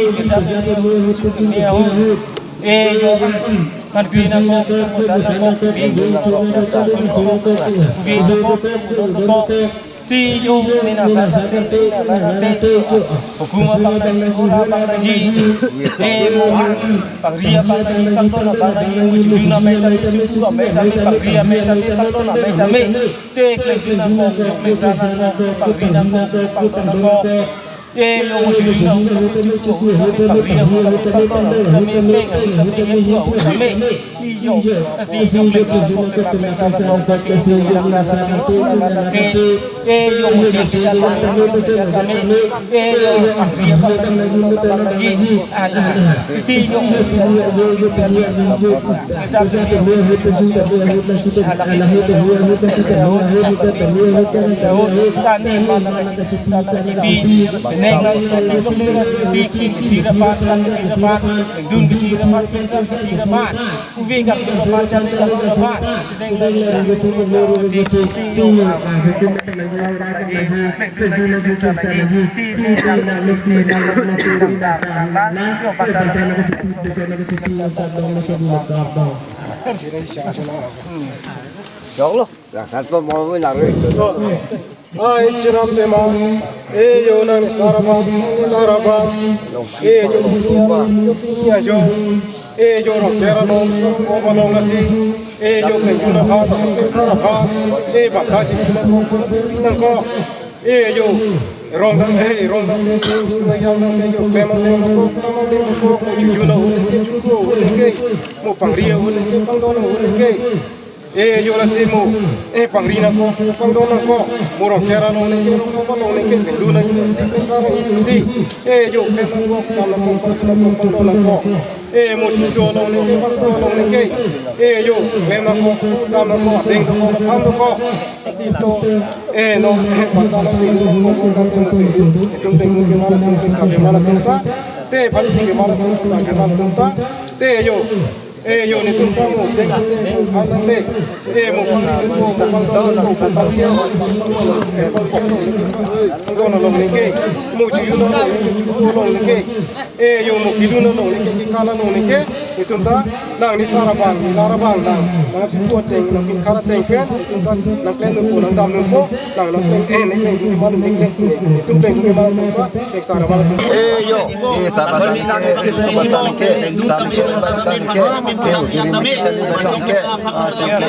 kedam ni ahut, eh, yo, karkli nangkok, kemudan nangkok, pi nangkok, jasa nangkok, pi nangkok, kemudan nangkok, si yo, ne nasa tangte, ne nasa tangte, hukum abang nangji, hura abang nangji, eh, mo an, pangri abang nangji, pangton abang nangji, mo chunjun amei tame, chunju amei tame, pangri amei tame, pangton amei tame, te klem nangkok, jok mesa nangkok, pangri nangkok, pangton nangkok. Eh, yo mo chiri nangkok, chiri nangkok, pangri nangkok, pangton nangkok, peng nangkok, peng nangkok. Eh, yo, kasi yo klem nangkok, pangri nangkok, kasi yo nangkok, kasi yo nangkok. Eh, yo mo chiri nangkok, pangri nangkok, pangri nangkok. Eh, yo, pangri nangkok, pangri nangkok. Ala, kasi yo mo Choklo, rakan pa mo nang re. Ai chiram tema, e yo nang ni sar abang, nang ni lar abang, e yo pini ajo, e yo Rongker along, o balong asi, e yo klengkun aphan, sar aphan, e bangta si pinang ko, pinang ko, e yo rong dam, e rong dam, e yo sumai yang dam, e yo klem dam ko, klem dam ko, chuju na ho ke, chuju ho ke, mo pangri ho ke, pangdon ho ke. E yo lasi mo, e pangri nang ko, pangdon nang ko, mo Rongker along neke, Rongker along neke, klengdun nang si, klengkar nang si, e yo klem nang ko, klem nang ko, pangri nang ko, pangdon nang ko, e mo Tisso along neke, Bangso along neke, e yo klem nang ko, dam nang ko, deng nang ko, phan nang ko, si to, e no, e panta nang ko, ko ko tan ten nang si, itum teng ke mana tum, ke sabe mana tum ta, te phan ke mana tum ta, ke mana tum ta, te yo. E yo netum ta mo cheng te mo khan te. E mo pangri mo mo pangdon mo pangri mo pangdon along neke. Mo chuju along neke. E yo mo kilu along neke, kikal along neke. Netum ta nang ni sar abang, ni lar abang nang. Nang si pu ateng, nang kin kar ateng pen. Netum ta nang klem nang po, nang dam nang po. Nang nang klem, e nang klem ke mana, nang klem, netum klem ke mana tum ta. Ek sar abang tum. E yo, e sar abang sar ke, sar abang sar ke, sar ke, sar ke, e yo, diri mi sar ke, sar ke, ah, sar ke,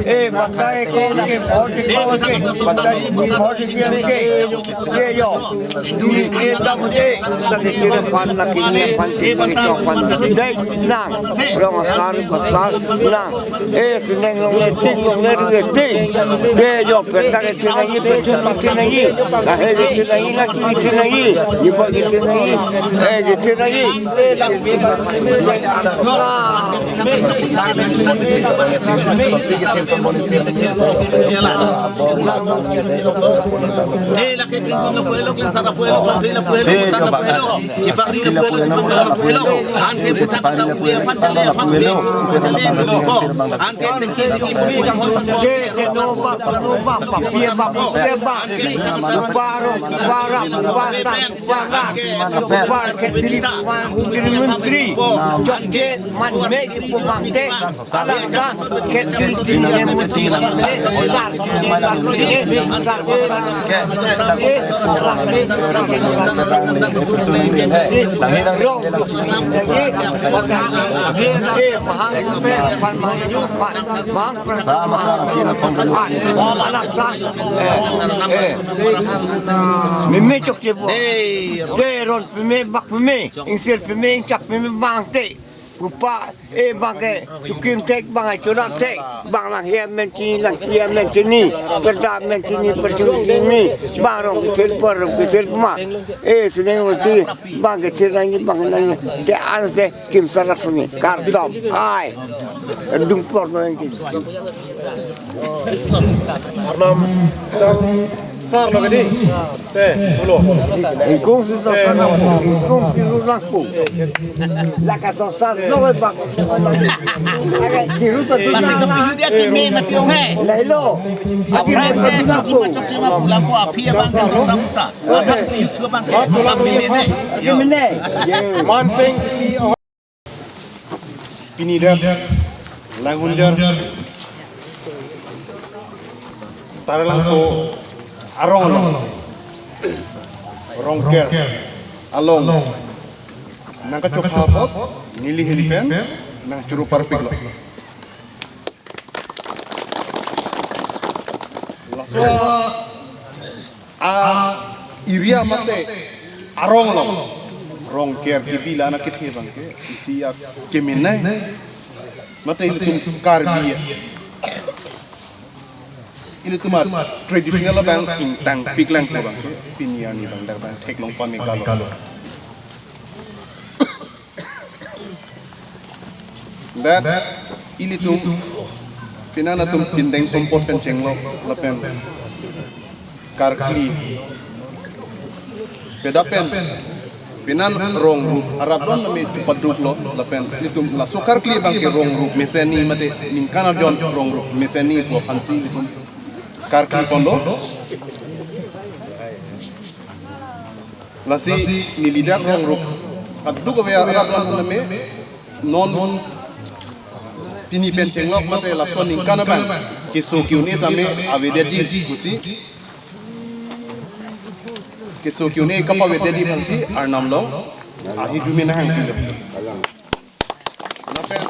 e bangta ke, ke, bahut ke, bangta ke, bahut ke, e yo, duri ke dam ke, bangta ke, kiri pan na kiri pan, kiri pan, dai nang, rong asar, asar nang. E sineng longle, ting longle, rule ting. Te yo penta ke ting nangji, penchun ke ting nangji. Lahe ke ting nangji, laki ke ting nangji. Ipa ke ting nangji. E ke ting nangji. E lake ting na puelo, klem sar na puelo, klem pri na puelo, klem sar na puelo. Chipakri na puelo, chipakri na puelo. An ke putak na puelo, aphan chale aphan puelo. Chale puelo ko. An ke tengki tengki puelo. Ke ke no ba, no ba, papie ba, papie ba. Baro, bara, basa, bara. Bar ke tri, bar ke tri menteri. Jok ke man me ke pemangke. Alam ka ke tri tri ne menteri. Sar ke, sar ke, sar ke. Meme chok chepo. Te ron peme bak peme. Ingsir peme ingchak peme bang te. Upa e bang ke. Chukim tek bang ai chonat tek. Bang lang hiam men chini lang hiam men chini. Perda men chini perchun chini. Bang rong kethil por rong kethil ma. E sineng uti bang kethil nangji bang nangji. Te anse kim sarak sini. Kardom. Ai. Dung por nangji. Arnam. Sar lo kedi. Te, ulo. Ingkung si sar, ingkung si sar ko. Laka sar lo ke bak. Kiru ta tu. Basi na. Kapiyu dia keme mati ong he. Lailo. Abang ke tu na ko. Chok chima pulang ko aphi abang ke samusa. Abang YouTube abang ke. Abang mene ne. Yo. Mene. Man peng pi. Pini dak Langhinjar Taralangso arong along, Rongker along nangkachopha apot neli ahin pen nangchoro parpiklo. Laso a-area mate arong along Rongker kebi la na kethe abang ke isi akeme nai mate ilitum Karbi, ilitum a-traditional abang ingtangpik lang ko abang ke pini arni abang dak abang theklong pame kalo. Dak ilitum pinan atum pindeng sompot pen chenglo lapen karkli pedap pen pinan rong rup arat don nami paduklo lapen ilitum laso karkli abang ke rong rup mesen ni mate ningkan arjon rong rup mesen ni pu aphansi ilitum karkli ponlo. Lasi neli dak rong rup kaduk ave arat don nami non Pini pen chenglok mate laso aningkan abang keso ke-un-e tame avedetji pusi, keso ke-un-e kapavedetji pusi Arnam along ahi dumi nahang pilo. Lapen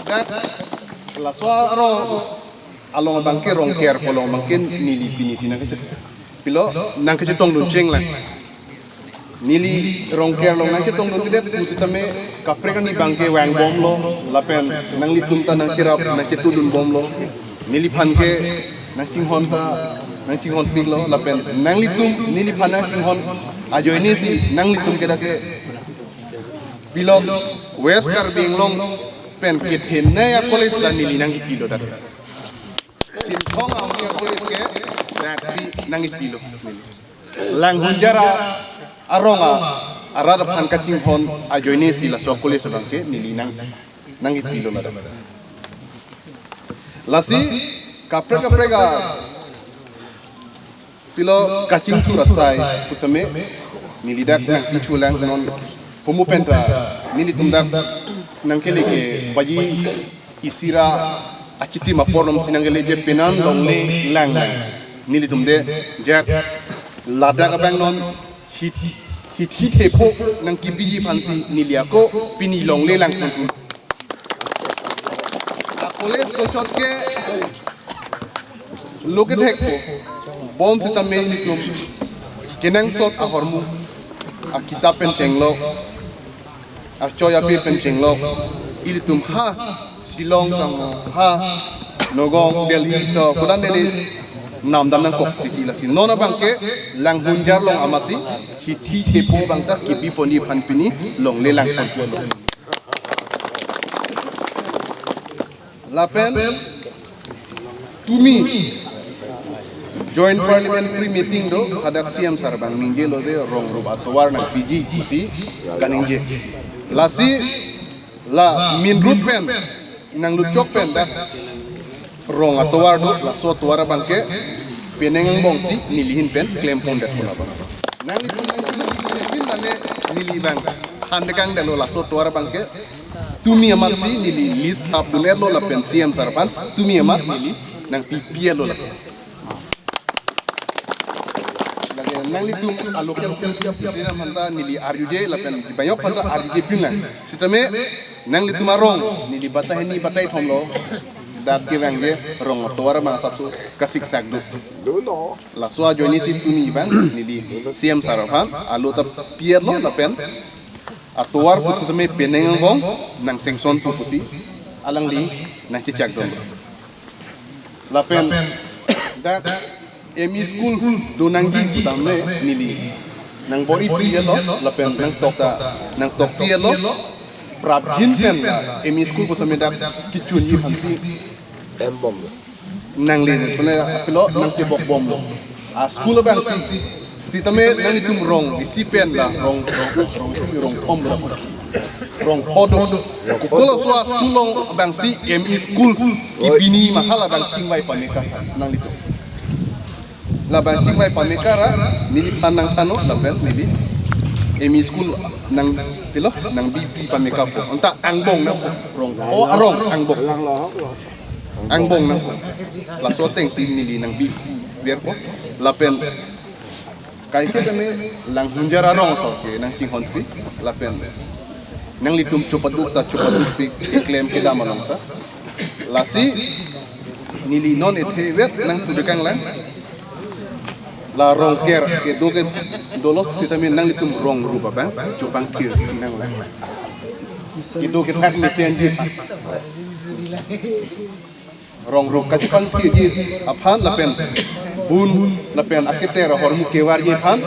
dak laso arong along abangke Rongker pu along abangke neli pini si nangkechet pilo, nangkechetongdun chenglang. Neli Rongker along nangchetongdundedet pusitame kaprek arni abangke vangbomlo, lapen nanglitum ta nangcherap nangchetudunbomlo. Neliphan ke nangchinghon ta nangchinghonpiklo, lapen nanglitum neliphan nangchinghon ajoine si nanglitum ke dak ke pilok West Karbi Anglong pen kethenei a-college ta neli nangkipilo dak. Chinthong Amei a-college ke daksi nangkipilo. Langhunjar arong a, arat aphan kachinghon ajoine si laso a-college abangke neli nang nangkipilo ladak. Lasi kaprek kaprek a pilo kachingthur asai pusitame neli dak nangkethulang non, homo penta nelitum dak nangkele ke baji isi ra achitim apor along si nangkele je penan longle lang lang. Nelitum de jak ladak abang non hit hit hit hepo nangkipiji aphansi neli ako pini longle lang pon. A-college kochot ke lo kethekpo, bonsitame nelitum kenangsot ahormu, akitap pen chenglok, achoi ape pen chenglok, ilitum ha Shillong tang ha Nagaon, Delhi to kodan neli namdam nangkok siki lasi non abangke Langhunjar along amatsi hit hit hepo abang ta kipi ponji aphan pini longle lang pon. Lapen tumi Joint Parliamentary Meeting do, hadak C M sir abang ningjelo je rong rup atovar nangpiji pusi kaningje. Lasi la main road pen nanglutchok pen dak rong atovar do, laso atovar abangke penang angbong si neli ahin pen klempondet pon abang. Nang itu nang itu nang itu nang itu nang itu neli abang thandekangdetlo laso atovar abangke. Tumi amatsi neli list thapdun-etlo lapen C M sir aphan tumi amat neli nangpipi-etlo lapen. Lake nanglitum a-local local pisi aphanta neli arjuje lapen bang-ok aphanta arjuje pinlang. Sitame nanglitum arong neli batai hini batai thomlo. Dak kevang je rong atovar abang asapso kasiksak do. Laso ajoine si tumi abang neli C M sir aphan alo ta pi-etlo lapen atovar pusitame penang angbong nang sanction pu pusi alangli nangchechakdun. Lapen dak M E school do nangji putame neli nangbor-i pi-etlo lapen nangtok ta nangtok pi-etlo. Prapjin pen la M E school pusitame dak kechunji aphansi M bomb. Nangli pune pilo nangtebokbomlo. A-school abangsi sitame nanglitum rong isi pen la rong rong rong rong thom la rong pho do. Kokolaso a-school along abangsi M E school kipini ma hala abang chingvai pameka nanglitum. La abang chingvai pameka ra neliphan nangthanlo lapen neli M E school nang pilo nangbipi pameka po. Anta angbong nangpo rong. O arong angbong. Angbong nangpo. Laso atengsi neli nangbiverpo. Lapen kaike tame Langhunjar arong aso ke nangchinghonpi lapen nanglitum chopaduk ta chopadukpik klem kedam along ta. Lasi neli non ethe vet nangtudekanglang. La Rongker kedo ke dolos sitame nanglitum rong rup abang chopangthir nanglang. Kedo kethak mesenji rong rup kachopangthirji aphan lapen bun lapen aketer ahormu kevarji aphan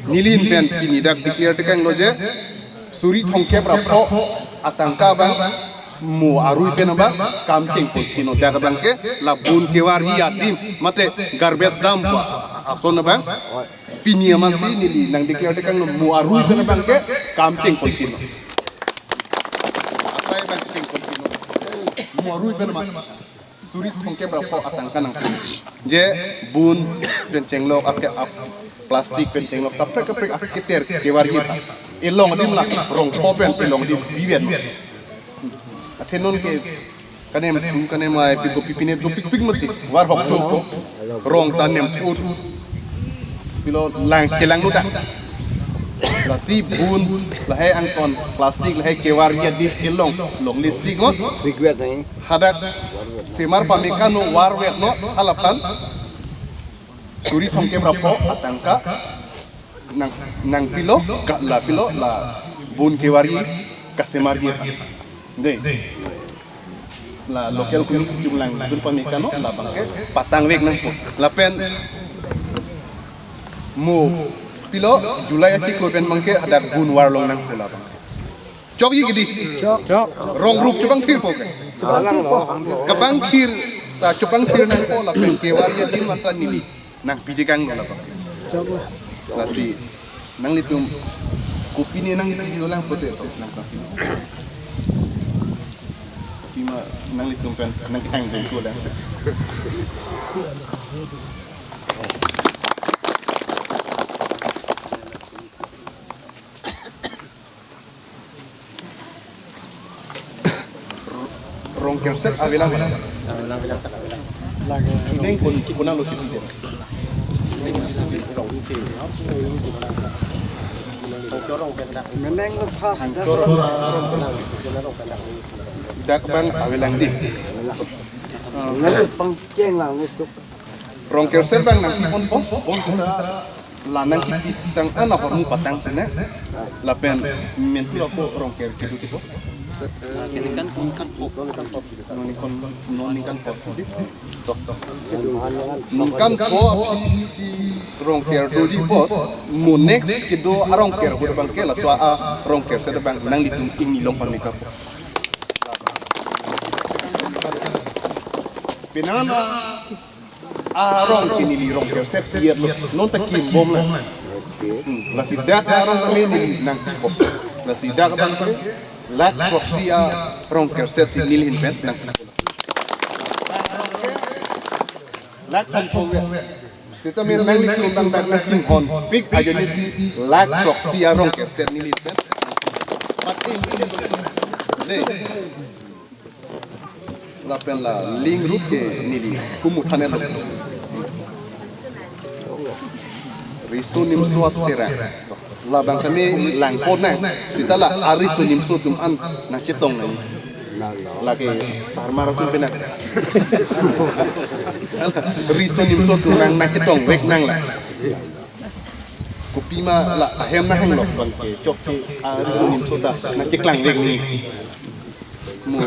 neli ahin pen pini dak declare tekanglo je suri thomkep ra pho atangka abang mo arui pen abang kam chengpon pino dak abangke la bun kevarji adim mate garbage dump ason abang pini amatsi neli nangdeclare tekanglo mo arui pen abangke kam chengpon pino. Asai abang chengpon pino. Mo arui pen abang suri thomkep ra pho atangka nang. Je bun pen chenglok ake ap plastic pen chenglok kaprek kaprek aketer kevarji. Elong adim la rong pho pen elong adim bivet. Athe non ke kanem thu kanem ai piko pipine dopikpik mati. War hok cho ko. Rong ta nem thu. Pilo lang chelang nu ta. Lasi bun lahai angton plastic lahai kevar ya dip kelong longle sik ngot. Secret nahi. Hadak semar pameka no war wet no alaphan. Suri thomkep ra pho atangka nang nangpilo, ka lapilo la bun kevar-i kasemar-i aphan. Dei. La local committee chunglangdun pameka no labangke patangvek nangpo. Lapen mo pilo July achiklo pen abangke hadak bun war long nangpo labang. Chokji kedi. Chok. Rong rup chupangthir po ke. Chupangthir po. Kapangthir ta chupangthir nangpo lapen kevar ya dip mata neli nangpiji kanglo labang. Chok. Lasi nanglitum kopine nangpiji dolang pote to nang kapi. Kopima nanglitum pen nangkang dengko lang. Rong kerset avelang mana? Avelang, avelang. Lagi. Neng kon kona lo sih dia. Meneng lo pas. Dak abang avelang di. Nang pangkeng lang itu. Rong kerset abang nangpipon po, bom sudah lanang kipi tang ana hormu patang sene. Lapen mentu ako rong ker kedu tipo. Ningkan po, ningkan po. Ningkan po. Tok, tok. Ningkan po aphi si rong ker do di po. Mo next kedo arong ker abangke laso a rong kerset abang nanglitum ingni long pameka po. Penang arong ke neli rong kerset iyat lo, non ta kimbom na. Hmm, lasi dak arong kami neli nangkok. Lasi dak abangke lakh throksi arong kerset si neli hin pen nang. Lakh throksi. Sitame nanglitum abang dak nangchinghonpik ajoine si lakh throksi arong kerset neli hin pen. Pati. Dei. Lapen la link rup ke neli kumu thane lo. Riso Nimso Aterang. Labang kami langpon nang. Sita la ariso nimso atum an nangchetong nang. Lake sarmar atum pena. Riso nimso atum nang nangchetongvek nang la. Kopima la ahem nahang lok abangke chok ke ariso nimso ta nangcheklangvek ni. Mo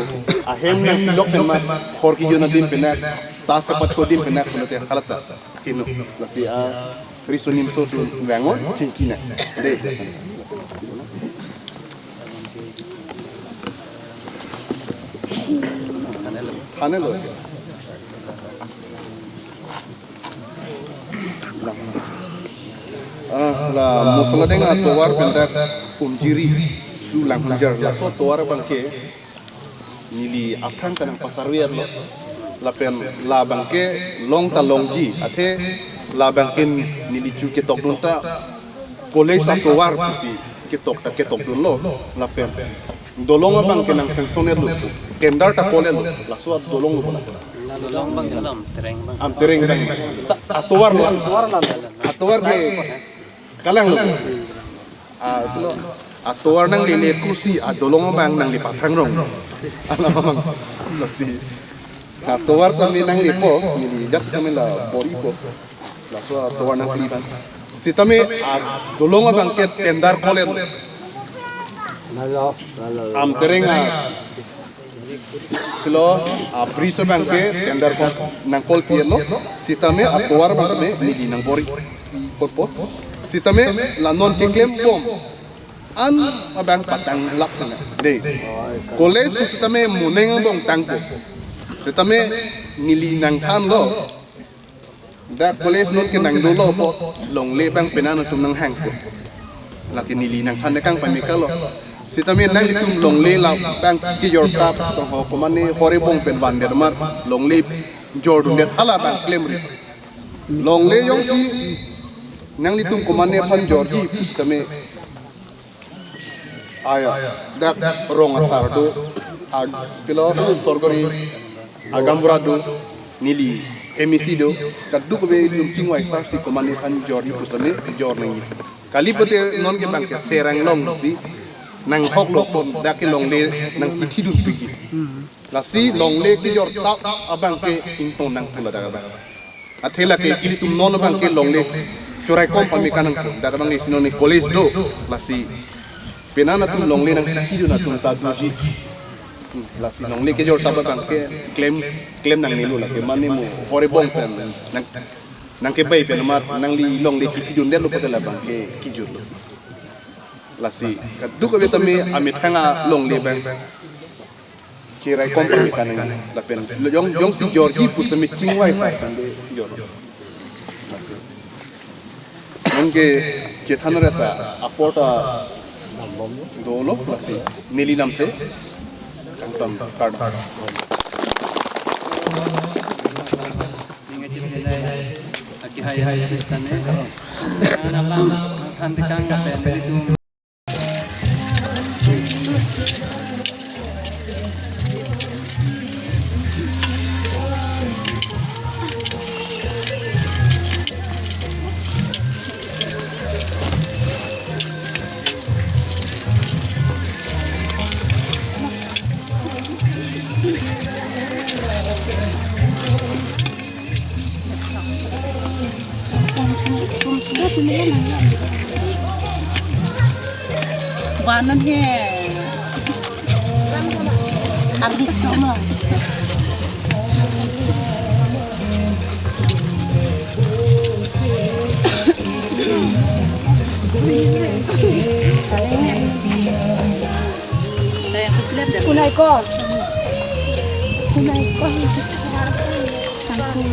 ahem nangpilok pen ma hor kijon adim penak, tas kapatho adim penak pulote halat ta. Kino, lasi ariso nimso atum vangnon chingki nang. Dei. Thane lo. Ah, la Mosoladeng atovar pen dak Umjiri, Langpinjar, laso atovar abangke neli aphrang ta nangpasarve lo. Lapen labangke long ta longji, athe labangke neli chu ketokdun ta college atovar pusi ketok ta ketokdunlo. Lapen dolong abangke nang sanction-et lo, tender ta call-et lo, laso adolong lo pona. Dolong abang ke Amtereng abang. Amtereng abang. Ta atovar lo. Atovar ke kalang lo. Ah, itu lo. Atovar nanglele pusi adolong abang nangli paphrang rong. Alam abang. Lasi atovar tame nanglepo, neli jat tame la bor-ipo. Laso atovar nangpili abang. Sitame adolong abangke tender call-et lo. Lalo, lalo. Amtereng a, kilo, a-bridge abangke tender call, nang call pi-et lo. Sitame atovar abang tame neli nangbor-ipo. Sitame la non keklempo an abang patanglap sana. Dei. College ke sitame moneng abang tangpo. Sitame neli nangthanlo. Dak college non ke nangdolo apot longle abang penang atum nanghangpo. Lake neli nangthan dekang pameka lo. Sitame nanglitum longle labang kejor tap tong ho komane hore bong pen vandet amat longle jordundet hala abang klemri. Longle jongsi nanglitum komane aphan jorji sitame aya, dak rong asar do. Ag pilo sorgori agambura do, neli M A C do, kadokave ilitum chingvai sar si komatne aphan jorji pusitame jor nangji. Kali pute non ke bang ke Serang along si nanghoklo pon dak ke longle nangchithidun piji. Lasi longle kejor tap abang ke ingtong nangpula dak abang. Athe lake ilitum non abang ke longle choraikom pame kanang pon. Dak abang isi non ni college do, lasi penang atum longle nangchithidun atum ta doji. Hmm, lasi longle kejor tap abang ke klem, klem nangnelo lake mane mo hore bong pen nang, nangkebai pen amat nangli longle kithidundetlo pute labang ke kejorlo. Lasi kadokave tame amethang alongle abang choraikom pame kanang lapen jong, jongsi jorji pusitame chingvai sar tangte jor. Lasi non ke chethan reta apor ta dolo, lasi neli namthe kangtam kardom. Ning achet nilai akihai hai sistane. Nang alam than tekang kapen nelitum. Banan he. Abdi sama. Unai ko. Unai ko. Sangku.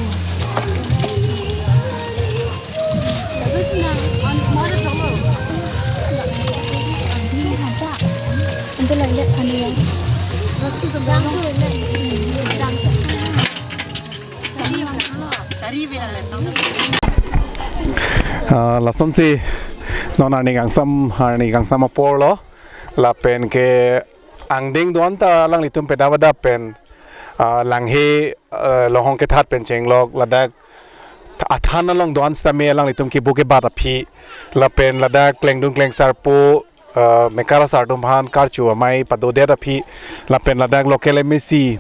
Ante lagi lihat kami ya. Ah, lasonsi non arni kangsam, arni kangsam apor lo, lapen ke angdeng do-an ta alanglitum pedap adap pen, ah, langhe, eh, longhong kethat pen chenglok, ladak athan along do-an sitame alanglitum kebu kebat aphi, lapen ladak klengdun klengsarpo, eh, Mekar asar atum aphan karcho amei padodet aphi, lapen ladak local M A C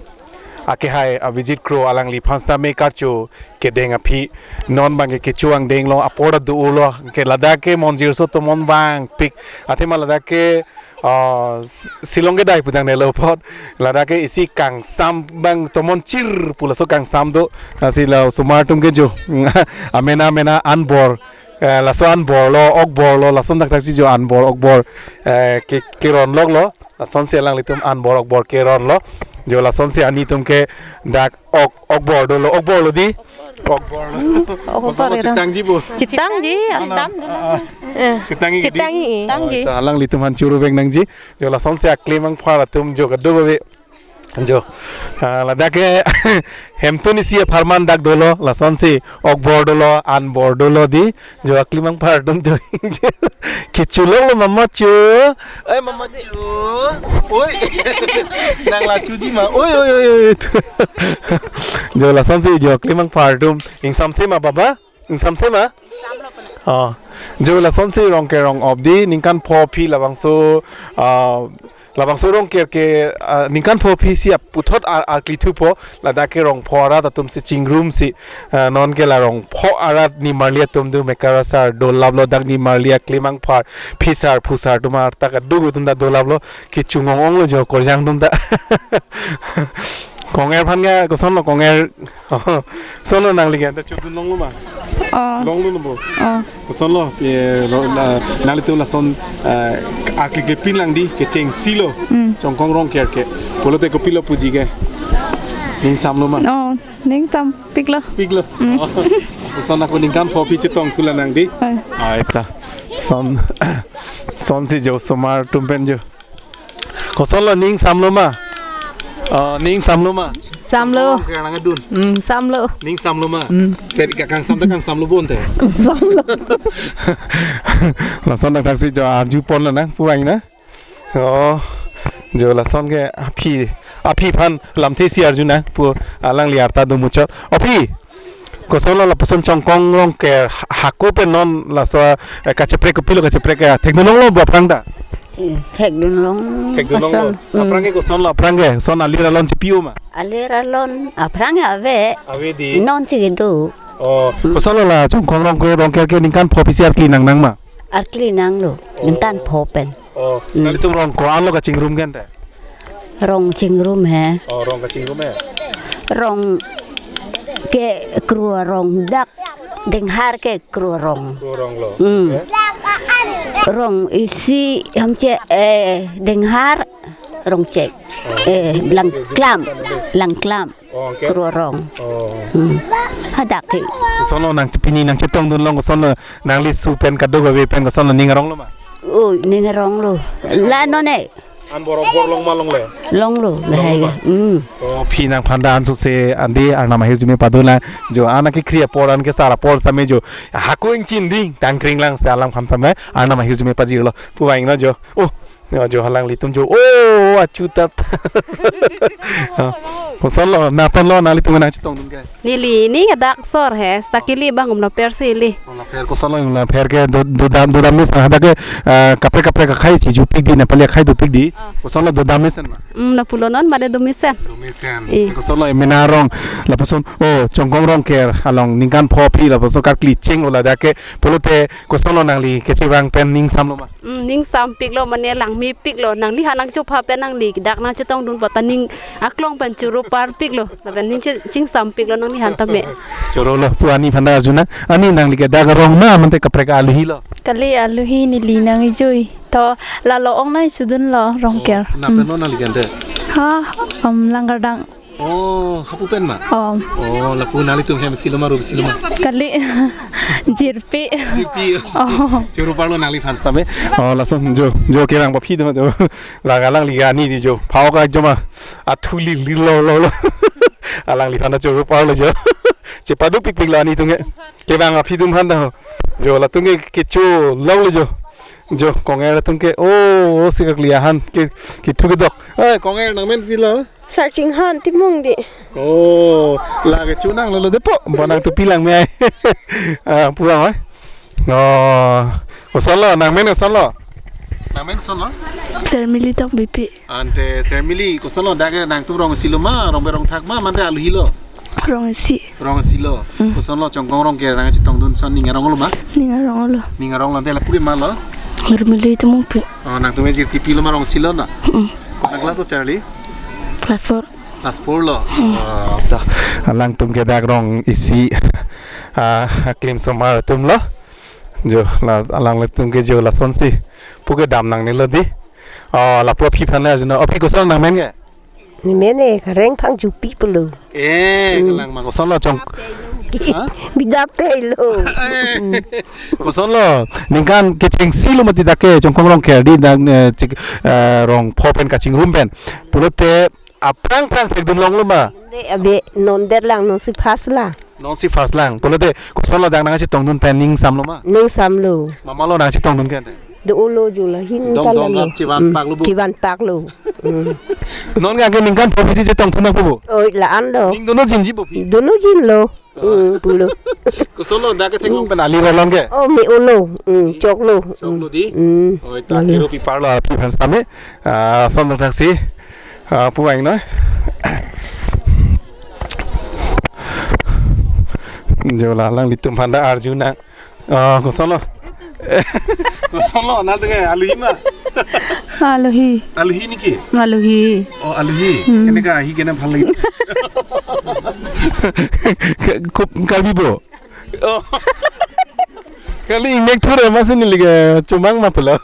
akehai Abhijit Kro alangliphan sitame karcho kedeng aphi, non bang ke kecho angdeng lo, apor ta do-o lo, ke ladak ke Monjir so tomon bangpik, athema ladak ke, ah, S-, Shillong kedai pu tangte lo apot, ladak ke isi kangsam bang tomon chir pu laso kangsam do, lasi la osomar atum ke jo amena amena anbor, eh, laso anbor lo, okbor lo, lason thakthak si jo anbor okbor, eh, ke, keron lok lo, lasonsi alanglitum anbor okbor keron lo, jo lasonsi ani atum ke dak ok, okbor dolo, okbor lo di, okbor lo. Hmm, okbor. Kosonlo, ya. Chitangji bo? Chitangji, mana? Andam. Ah, ah. Eh. Chitangji di? Chitangji. Chitangji. Oh, ta alanglitum aphan churu vek nangji. Jo lasonsi aklem angphar atum jo kadokave. Jo. Ah, ladak ke hemtun isi apharman dak dolo, lasonsi okbor dolo, anbor dolo di. Jo aklem angphar atum jo. Kecho lok lo mama cho. Oi mama cho. Oi. Nang la choji ma. Oi, oi, oi, oi. Jo lasonsi jo aklem angphar atum. Ingsamse ma baba? Ingsamse ma? Oh. Jo lasonsi Rongker rong-op di ningkan pho aphi labangso, ah, labangso Rongker ke, ah, ningkan pho aphi si ap-, puthot ar-, arkli thupo, ladak ke rong pho arat atum si chingrum si, ah, non ke la rong pho arat nimarli atum do, Mekar asar dolap lo, dak nimarli aklem angphar, phisar phusar atum arta kadokave atum ta dolap lo, kecho ong ong lo jo korjang atum ta. Konger aphan ke kosonlo konger? Kosonlo nangli ke, anta chodun longlo ma? Oh. Longlo no bo? Oh. Kosonlo, eh, lo, na, nanglitum lason, eh, arkli kepin lang di, kechengsi lo. Hmm. Chongkong Rongker ke. Pulote kopilo puji ke? Ning samlo ma? Oh, ning sampik lo. Pik lo. Hmm. Oh. Koson ako ningkan pho aphi chetong thu la nang di. Oi. Ai ta. Son, sonsi jo osomar atum pen jo. Kosonlo, ning samlo ma? Oh, ning samlo ma? Samlo. Rongker nangdun. Hmm, samlo. Ning samlo ma? Hmm. Peri ka kangsam ta kangsamlo bonte. Samlo. Lason dak thaksi jo arju pon la nang puang na. Oh. Jo lason ke aphi, aphi aphan lamthe isi arjunang pu alangli arta do muchot. Aphi, kosonlo lapuson Chongkong Rongker ha-, hako pen non laso, eh, kacheprek kopilo kacheprek, eh, thekdunlonglo bo aphrang ta? Eh, thekdunlong. Thekdunlonglo. Koson, hmm. Aphrang ke kosonlo, aphrang ke koson alir alon chepi-o ma? Alir alon, aphrang ave. Ave dei. Non si kedo. Oh, hmm. Kosonlo la Chongkong Rongker, Rongker ke ningkan pho pisi arkli nangnang ma? Arkli nanglo, oh. Ningkan pho pen. Oh, hmm. Nanglitum rong ko-anlo kachingrum ke ante? Rong chingrum he. Oh, rong kachingrum he. Rong ke kru arong dak, Dinghar ke kru arong. Kru aronglo. Hmm. Eh? Rong isi hamche, eh, Dinghar, Rongchek. Oh. Eh, Langklam, Langklam. Oh, okay. Kru arong. Oh. Hmm. Hadak ke. Kosonlo nang pini nangchetongdunlong kosonlo nangli su pen kadokave pen kosonlo ning aronglo ma? Oh, ning aronglo. La non e. An bor-, bor long ma longle? Longlo, longlo lahai ma? Hmm. To aphi nangphan ta ansose ante Arnam ahirjume padonang. Jo an akekri apor an kesar apor sitame jo hako ingchin ding tangkring lang si alangphan tame Arnam ahirjume pajirlo. Pu vangnon jo. Oh, jo, jo alanglitum jo. Oh, achutat. Ha. Kosonlo, nangphanlo nanglitum nangchetongdun ke? Neli ning adak sor he, seta kili abang umla pher si ili. Umla pher, kosonlo umla pher ke do, dodam, dodam mesen hadak ke, eh, kaprek kaprek akhai chejupik dei, Nepali akhai dopik dei. Ah. Kosonlo dodam mesen ma? Hmm, lapulo non mane do mesen. Do mesen. Eh. Kosonlo emena arong, lapuson, oh, Chongkong Rongker along ningkan pho aphi lapuson karkli chenglo ladak ke, pulote kosonlo nangli kechevang pen ning samlo ma? Hmm, ning sampiklo mane langmepiklo, nangliphan nangchopha pen nangli dak nangchetongdun pata ning aklong pen choro parpiklo, lapen ning che-, chingsampiklo nangliphan tame. Chorolo, pu ani aphan ta arjunang, ani nangli ke dak arong ma mate kaprek aluhilo? Kali aluhi neli nang ijui. To lalo ong nangchedunlo Rongker. Oh, nangphan lo nangli ke ante? Ha, um, Langkardang. Oh, hapu pen ma? Om. Oh, lapu nanglitum hem silo ma, rup silo ma? Kali. Jirpi. Jirpi. Oh. Choro parlo nangliphan sitame. Oh, lason jo, jo kevang aphi do jo. Lang alangli ke ani dei jo. Phao ka jo ma. Athuli lilo lo lo. Alangliphan ta choro parlo jo. Chepadopikpiklo ani atum ke. Kevang aphi atum aphan ta ho. Jo latum ke kecholonglo jo. Jo konger atum ke. Oh, oh, si karkli ahan ke, kethu kedok. Eh, konger nangmen pilo? Sarchinghan Timung dei. Oh, lake chunanglo lo dei po. Bonang tupi lang me ai. Ah, pulang ai. Oh, kosonlo, nangmen kosonlo? Nangmen kosonlo? Sermili Tokbipi. Ante Sermili, kosonlo dak ke nangtum rong isilo ma, rong berong thak ma, mate aluhilo? Rong isi. Rong isilo. Hmm. Kosonlo Chongkong Rongker nangchetongdun ason ning aronglo ma? Ning aronglo. Ning aronglo ante lapu ke malo? Sermili Timungpi. Oh, nangtum ejir tipi lo ma rong isilo na? Hmm. Konat class lo Charlie? Class four. Class four lo. Hmm. Ah, ta. Alangtum ke dak rong isi. Ah, aklim osomar atum lo. Jo, la, alanglitum ke jo lasonsi. Pu kedam nangnelo dei. Oh, lapu aphi aphan le arjunang. Aphi koson nangmen ke? Nemen e, Kareng Phangchopi pulo. Eh, hmm. Kalang ma kosonlo Chong. Ha? Bida pei lo. Eh. Kosonlo, ningkan kechengsi lo mati dak ke Chongkong Rongker dei dak, eh, chik, eh, rong pho pen kachingrum pen. Pulote aphrang aphrang thekdunlonglo ma? Dei abe non det lang, non si first lang. Non si first lang. Pulote kosonlo dak nangchetongdun pen ning samlo ma? Ning samlo. Mama lo nangchetongdun ke ante? Do-olo jo la hin dom, dom kalang lo. Rap chevan, hmm, paklo bo. Chevan paklo. Hmm. Non ke ningkan pho pisi chetongdun nang po bo? Oi, la-an lo. Ning dono jinji bo phi? Dono jinlo. Hmm, pulo. Kosonlo dak kethek long pen alir alon ke? Oh, me-olo. Hmm, choklo. Choklo dei? Hmm. Oi, ta kero pi parlo aphi aphan sitame. Ah, son dong thaksi. Ah, pu vangnon. Jo la alanglitum aphan ta arjunang. Ah, kosonlo? Kosonlo, nangtum ke aluhi ma? Aluhi. Aluhi niki? Aluhi. Oh, aluhi. Hmm. Keneka ahi kena bhal lagi. Ke-, kop-, Karbi bo? Oh. Kali ingnek thur ma si neli ke chomang ma pulo.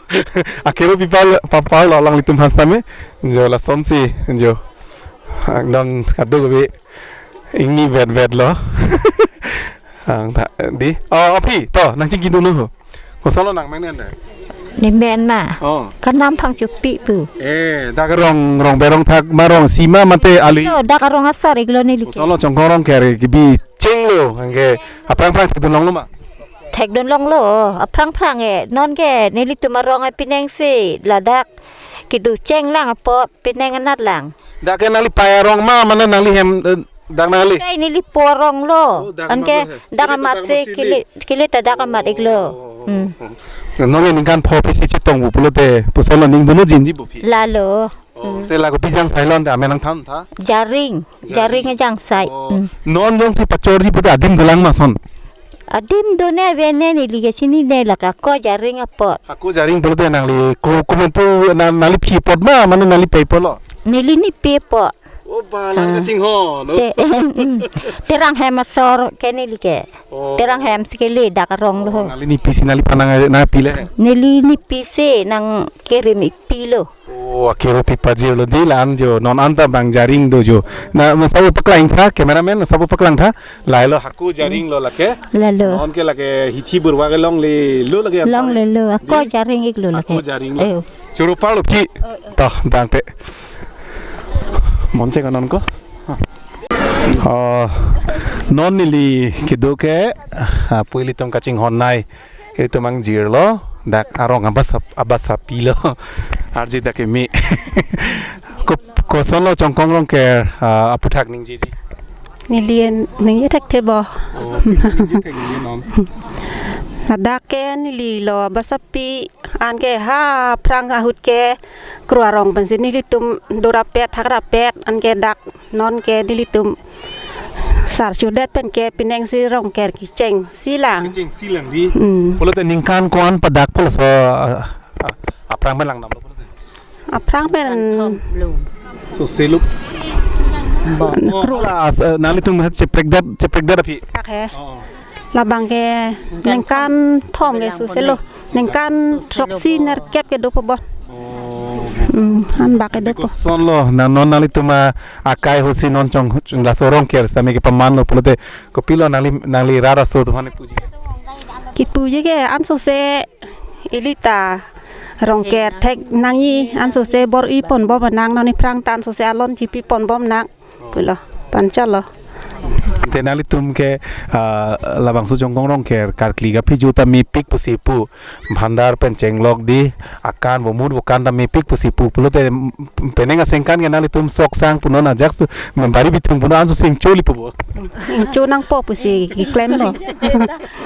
Akero pi par, pa-, parlo alanglitum aphan sitame. Jo lasonsi, jo. Ekdom kadokave ingni vet vet lo. Ang ta, dei. Oh, aphi, to, nangchingkidunnon ho. Kosonlo nangmen ante? Nemen ma. Oh. Karnam Phangchopi pu. Eh, dak rong, rong berong thak ma rong isi ma mate aluhi? Lo, dak rong asar iklo neli ke. Kosonlo Chongkong Rongker kebi chenglo, anke aphrang aphrang thekdunlonglo ma? Thekdunlonglo, aphrang aphrang e, non ke nelitum arong e pineng si, ladak kedo chenglang apot, penang anat lang. Dak ke nangli pei arong ma, mane nangli hem, eh, dak nangli? Kai neli po arong lo. Oh, dak anke amat lo he. Dak amat si, kele ta dak amat si kele, kele ta dak amat iklo. Oh. Hmm. Non ke ningkan pho pisi chetong pu pulote, pusalo ning dunlo jinji pu phi. Lalo. Oh, hmm. Te la kopi jangsai lo te amen nangthan tha? Jaring. Jaring. Jaring ajangsai. Oh. Hmm. Non jongsi pachorji pute adim dolang ma ason? Adim do ne ave ne neli ke chinine, lake ako Jaring apot. Ako Jaring pulote nangli ko, komantu na, nangli phi apot ma, mane nangli pei apot lo? Neli nepi apot. Oh, balang, ah, kachinghon, no? Te, mm. Terang hem asor ke neli ke. Oh. Terang hem si kele dak arong lo. Oh, nangli nepi si nangli panang nangpi le? Neli nepi si nangkerim ikpi lo. Oh, akero pi pajirlo di la-an jo, non anta bang Jaring do jo. Na, ma sabo paklang tha, cameraman, ma sabo paklang tha. Lahelo ako Jaring lo lake. Lalo. Non ke lake hithi burwa ke longlelo lake. Longlelo, ako di? Jaring iklo lake. Ako Jaring lo. Eh. Choro parlo phi. Oh, oh. Toh, dangte. Monche ko non ko. Oh, non neli kedo ke, ah, pu ilitum kachinghon nei. Itum angjir lo, dak arong abasa, abasa pilo. Arje dak keme. Ko, kosonlo Chongkong Rongker, ah, aphuthak ningjeji? Neli ningje thekthebo. Oh, ningje thek ningje non. Ladak ke neli lo abasa pi, anke ha aphrang ahut ke kro arong pensi nelitum dorapet, thakrapet, anke dak non ke nelitum sar chudet pen ke penang si Rongker kecheng silang. Kecheng silang di. Hmm. Pulote ningkan ko-an padak pulo so, ah, ah, aphrang pen lang nam pulote? Aphrang pen. Ningkan thom lo. So seluk. Bo. Oh, kepala, ah, nanglitum cheprekdet, cheprekdet aphi? Kak he. Oh. Labang ke ningkan thom ke so selo. Ningkan throksi nerkep ke dopo bo. Oh. Hmm, anbak ke dopo. Kosonlo, na non nanglitum akai ahut si non Chong, Chong laso Rongker sitame kepamanlo pulote, kopilo nangli, nangli rat aso atum aphan puji? Kepuji ke ansose ilita Rongker thek nangji, ansose bor-i ponbom nang, non aphrang ta ansose alon chipi ponbom nang. Pulo, panchalo. Te nanglitum ke, ah, labangso Chongkong Rongker karkli kaphijo ta mepik pusi pu, bhandar pen chenglok di, akan bomut bokan ta mepik pusi pu, pulote, mm, penang asengkan ke nanglitum sok sang punon ajak su, membari bithung punon anso sengcho li pu bo. Ingcho nangpo pusi keklemlo.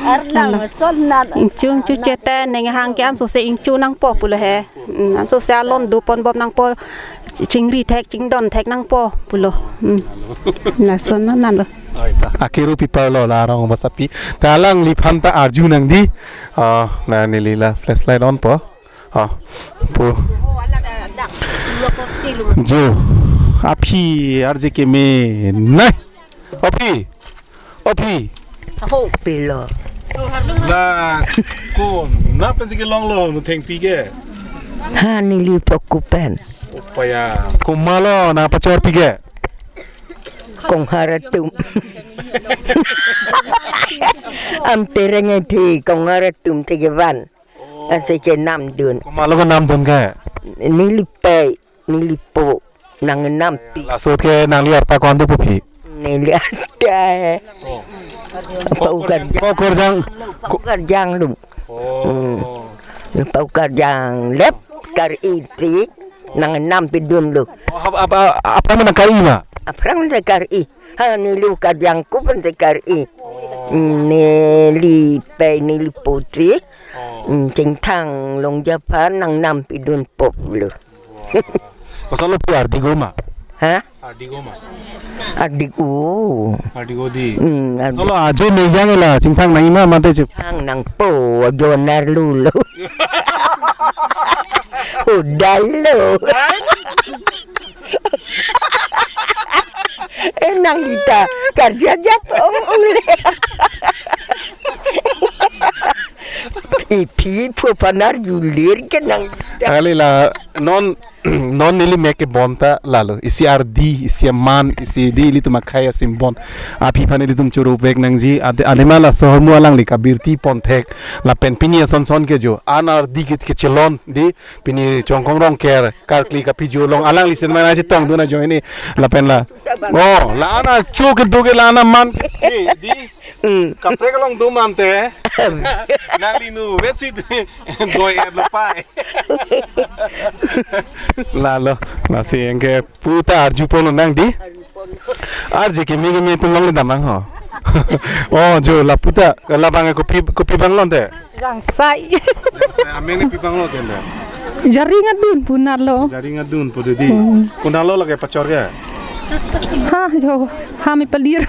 Arnam son nan. Ingcho, ingcho chete neng hang ke ansose ingcho nangpo pulo he. Hmm, ansose alon do ponbom nangpo, chingri thek, chingdon thek nangpo pulo. Hmm. Lason nanglo. Oi, ta. Akero pi parlo la arong abasa pi. Ta alangliphan ta arju nang di. Ah, na neli la flashlight on po. Ah, pu. Jo. Aphi arje keme nai. Aphi. Aphi. Aho pilo. La, ko, na pensi kelonglo, nu thengpi ke? Ha, neli tokku pen. Opaya. Komatlo, na pachorpi ke? Konghar atum. Am tereng ethi, konghar atum te kevan. Oh. Ansi kenamdun. Komatlo kenamdun ke? Neli pei, neli po, nangnampi. Laso ke nangli arta ko-an do pu phi? Neli arta. Oh. Pau Karjang. Pau Karjang. Pau Karjang lo. Oh. Hmm. Pau Karjang lep kar-i si nangnampi dunlo. Oh, ap-, ap-, ap-, aphrang nangkar-i ma? Aphrang nangkar-i. Ha, neli Karjang ko pen si kar-i. Oh. Hmm, neli pei, neli po si. Oh. Hmm, chingthang longja aphan nangnampi dunpo lo. Wah. Kosonlo pu ardi ko ma? Ha? Ardi ko ma? Ardi ko. Ardi ko di. Hmm, ardi. Kosonlo ajo mejang la chingthang nangji ma mate chip. Chingthang nangpo, ajo nerlu lo. Udah lo. Eh, nang kita kerja jat, oh, ule. Iphi pho panar julir ke nang kita. Kali la non, non neli mek kebon ta lalo. Isi ardi, isi aman, isi di ilitum akhei asim bon. Aphi aphan ilitum choro vek nangji, ade, adema laso ahormu alangli kabirti pon thek. Lapen pini ason son ke jo. An ardi ke, kechelon di pini Chongkong Rongker, karkli kaphijo along alangli sinma nangchetongdun ajoine lapen la. Oh, la-an acho kedo ke la-an aman ke di. Hmm. Kaprek along do mante. Nangli nu vetsi doi-et lo pai. Lalo, lasi anke puta arjupon nang di. Arje keme keme atum longle damnang ho. Oh, jo la puta, labang kopi, kopi abang lo ante. Jangsai. Jangsai, amen pi abang lo ante. Jaring adun pu nat lo. Jaring adun pu di. Hmm. Konat lo lake pachor ke? Ha, jo, ha mi palir.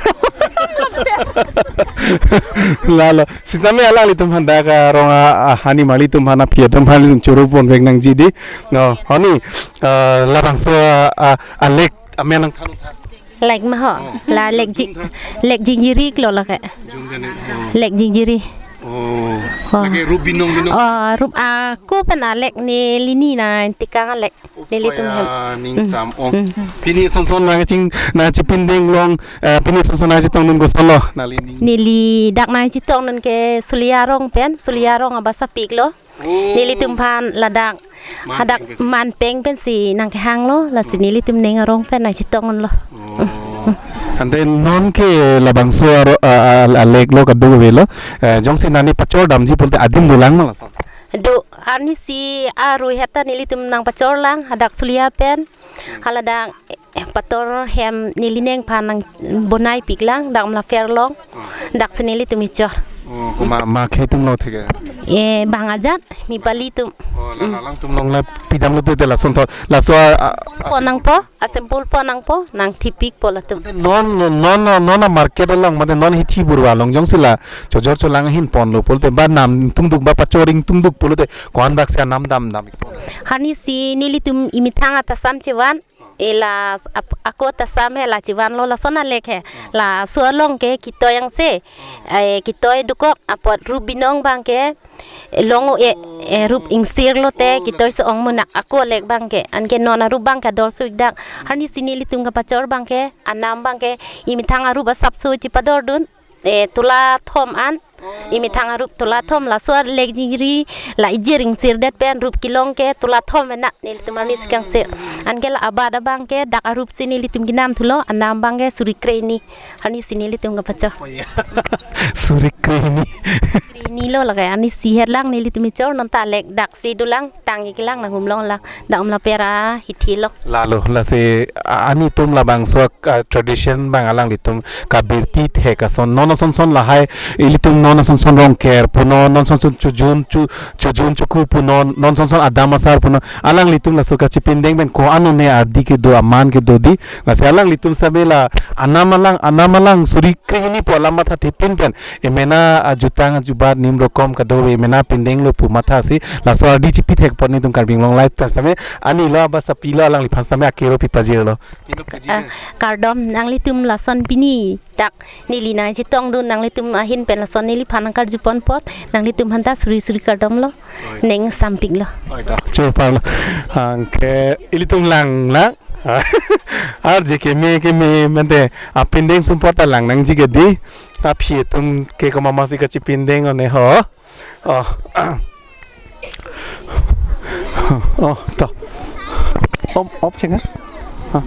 Lalo, sitame alanglitum aphan dak arong a, a, hani mali atum aphan aphi atum aphan choro ponvek nangji di. No, hani, eh, labangso a, a, alek amen nangthan tha. Lek ma ho. Oh. La lek ji-, Jung tha. Lek Jingjiri lo lake. Jung tha ne. Oh. Lek Jingjiri. Oh. Oh. Lake rup binong binong. Oh, rup ako pen alek nelini nangtekang alek. Nelitum hem. Upaya ning Mm. sam ong. Mm. Pini son son nangching nangchipindeng long, eh, pini son son nangchetongdun koson lo nangli ning. Neli dak nangchetongdun ke Sulia arong pen, Sulia arong abasa pik lo. Oh. Nelitum aphan ladak, Manpeng hadak pensi. Manpeng pensi nangkehang lo, lasi Oh. nelitum ning arong pen nangchetongdun lo. Oh. Ante non ke labangso aro, a, a, alek lo kadokave lo, eh, jongsi nani pachor damji pulote adim dolang ma lason? Do, arnisi arui heta nelitum nangpachor lang, hadak Sulia pen, haladak, eh, pator hem neli neng aphan nangbonai pik lang, dak Mlapher along, daksi nelitum kechor. Oh, ko ma, ma khe atum lo theke? Eh, bang ajat, mi pali atum. Oh, la, Mm. la alangtum along la pidam lote te lason thot, laso a, a, a, Ponangpo, asempul ponangpo, nangthipikpo latum. Mate non, non, non, non a market along, mate non hithi burwa along, jongsi la chojor cholang ahin ponlo pulote, ba nam tungduk, ba pachor ingtungduk pulote, ko-an bak si anam dam dam ikpo? Arnisi nelitum emethang atasam chevan, e la ap-, ako atasam he la chevan lo, lason alek he. Laso along ke ketoi angse, eh, ketoi dokok apot rup binong abang ke, eh, long-o-e, eh, rup ingsir lote, ketoi so-ong munak ako alek abang ke. Anke non arup abang ke ador so-ik dak. Arnisi nelitum kapachor abang ke, anam abang ke, emethang arup asapso chepadordun, eh, tola thom an, emethang arup tola thom, laso alek Jingjiri, la ijir ingsir det pen rup kelong ke tola thom mena nelitum arnisi kangsir. Anke la abat abang ke dak arup si nelitum kenam thulo, anam abang ke suri kre hini, arnisi nelitum kapachor. Oh, iya. Suri kre hini. Kre hini lo lake, arnisi het lang nelitum kechor, non ta lek daksi dolang, tang-ik lang, nanghumlong lang. Dak Mlapher ahithi lo. Lalo, lasi, a, anitum labangso, a, tradition abang alanglitum kabirti thek ason. Non ason son lahai, ilitum non ason son Rongker punon, non ason son Chojun, Chu-, Chojun Chuku punon, non ason son Adam Asar punon. Alanglitum laso kachipindeng pen ko-an one ardi kedo, aman kedo di. Lasi alanglitum sitame la anam alang, anam alang suri kre hini pu alam mathathepin pen emena ajutang ajubat nim rokom kadokave emena pindeng lo pu mathasi, laso ardi chipi thek apot nelitum Karbi Anglong Live pen sitame, ani lo abasa pilo, alangliphan sitame akero pipajirlo. Pilo pajir. Ah, kardom, nanglitum lason pini dak neli nangchetongdun, nanglitum ahin pen lason neliphan nangkarjupon apot, nanglitum aphanta suri suri kardom lo. Oi. Neng sampik lo. Oi, dah. Chupar lo. Anke ilitum lang lang. Arje keme keme mante apindeng sumpot ta lang nangji ke di. Aphi atum ke komat masi kachipindeng one ho. Oh. Oh, to. Op, op chenga. Ha.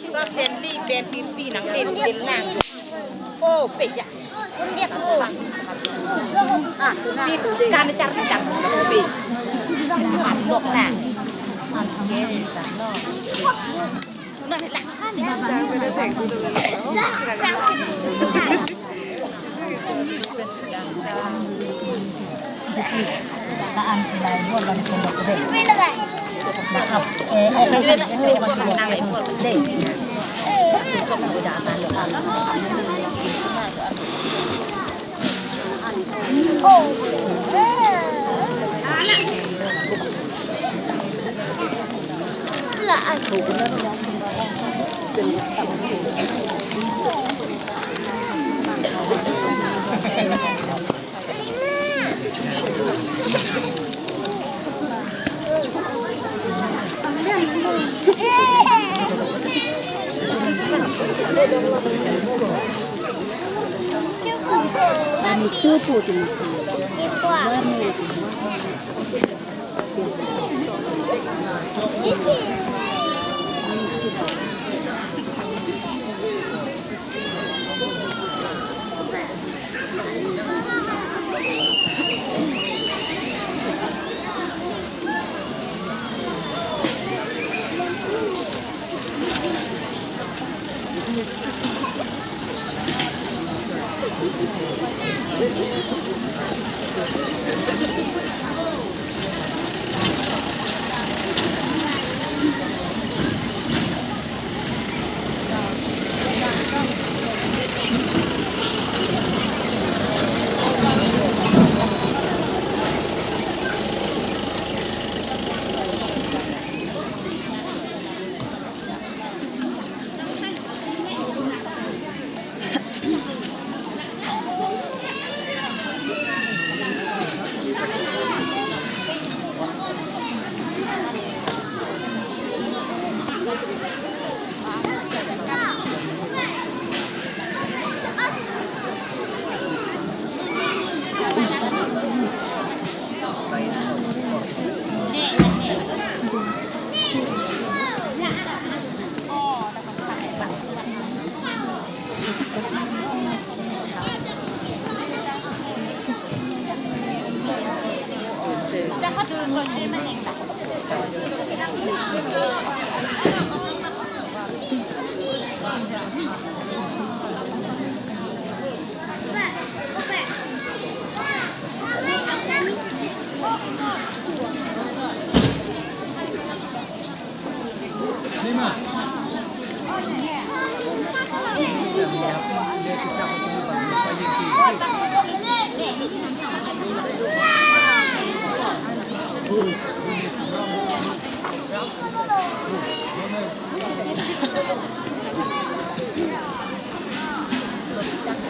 Sop den di, den di, di nang den, den nang. Oh, pe ya. Ah, di tu kan char char pe. Cepat bok na. Oke, no.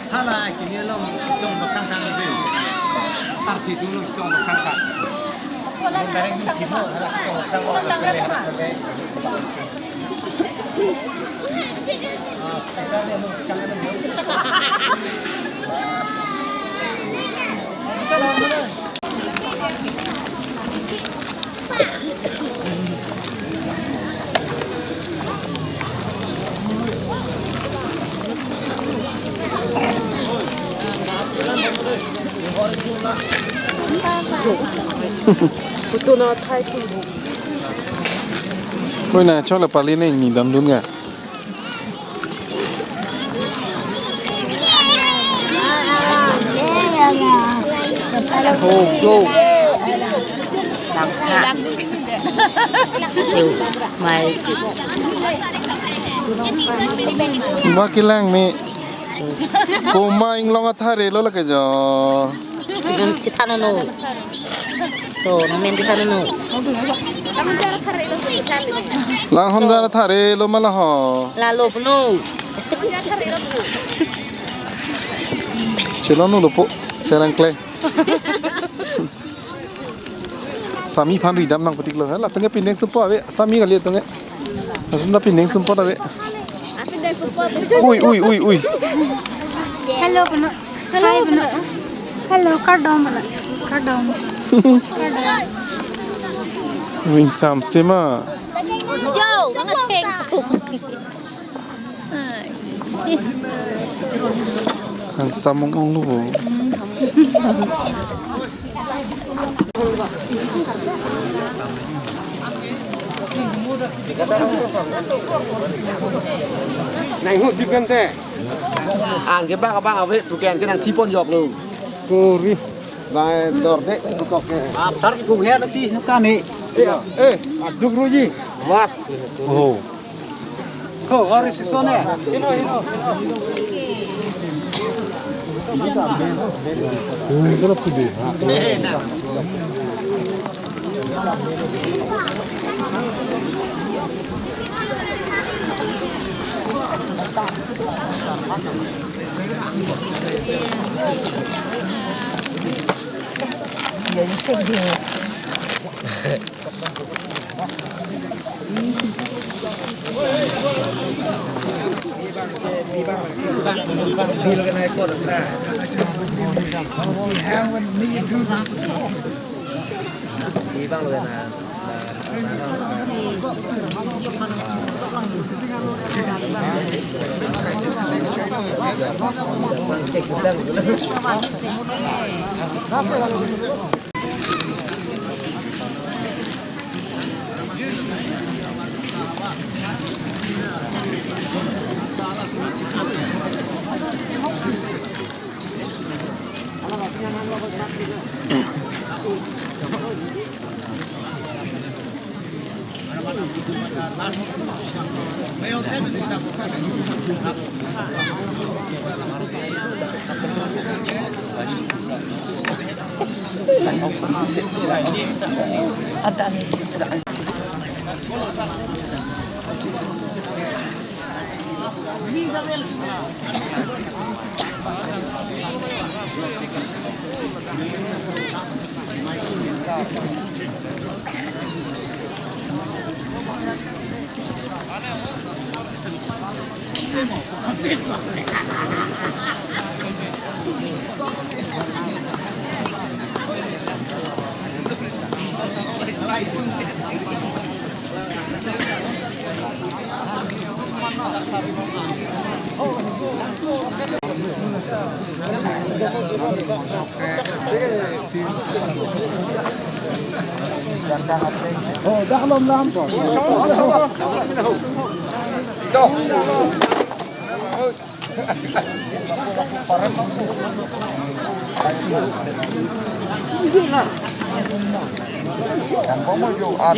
Hala, kini along tong bakang kang dei. Parti dulu tong bakang kang. Bareng kini hala tong bakang kang. Photo na thai thun bu. Koi na chole pali ne ni dam dun ga. Oh, go. Mai. Ba kelang me. Komat inglong athare lo lake jo. Chitano no. To, namen di sana no. Langhon jara thare lo ma la ho. Lalo puno. Chelo no lo po, serang kle. Sami aphan ridam nangpatik lo, ha? Latum ke pindeng sumpo ave, sami kali latum ke. Latum ta pindeng sumpo ave. Ui, ui, ui, ui. Hello, puno. Hello, puno. Hello, kardom, puno. Kardom. Kardom. Wing sam sema. Jo, nangkeng. Ang samung ong lu bo. Nang hut di kan te. Ang ke bang abang ave, bukan ke nang thipon jok lu. Kuri. Bang dor de, bukok ke. Ap tar ku he lagi nukan ni. Iya. Eh, aduk ruji. Mas. Oh. Ko, harus sisone.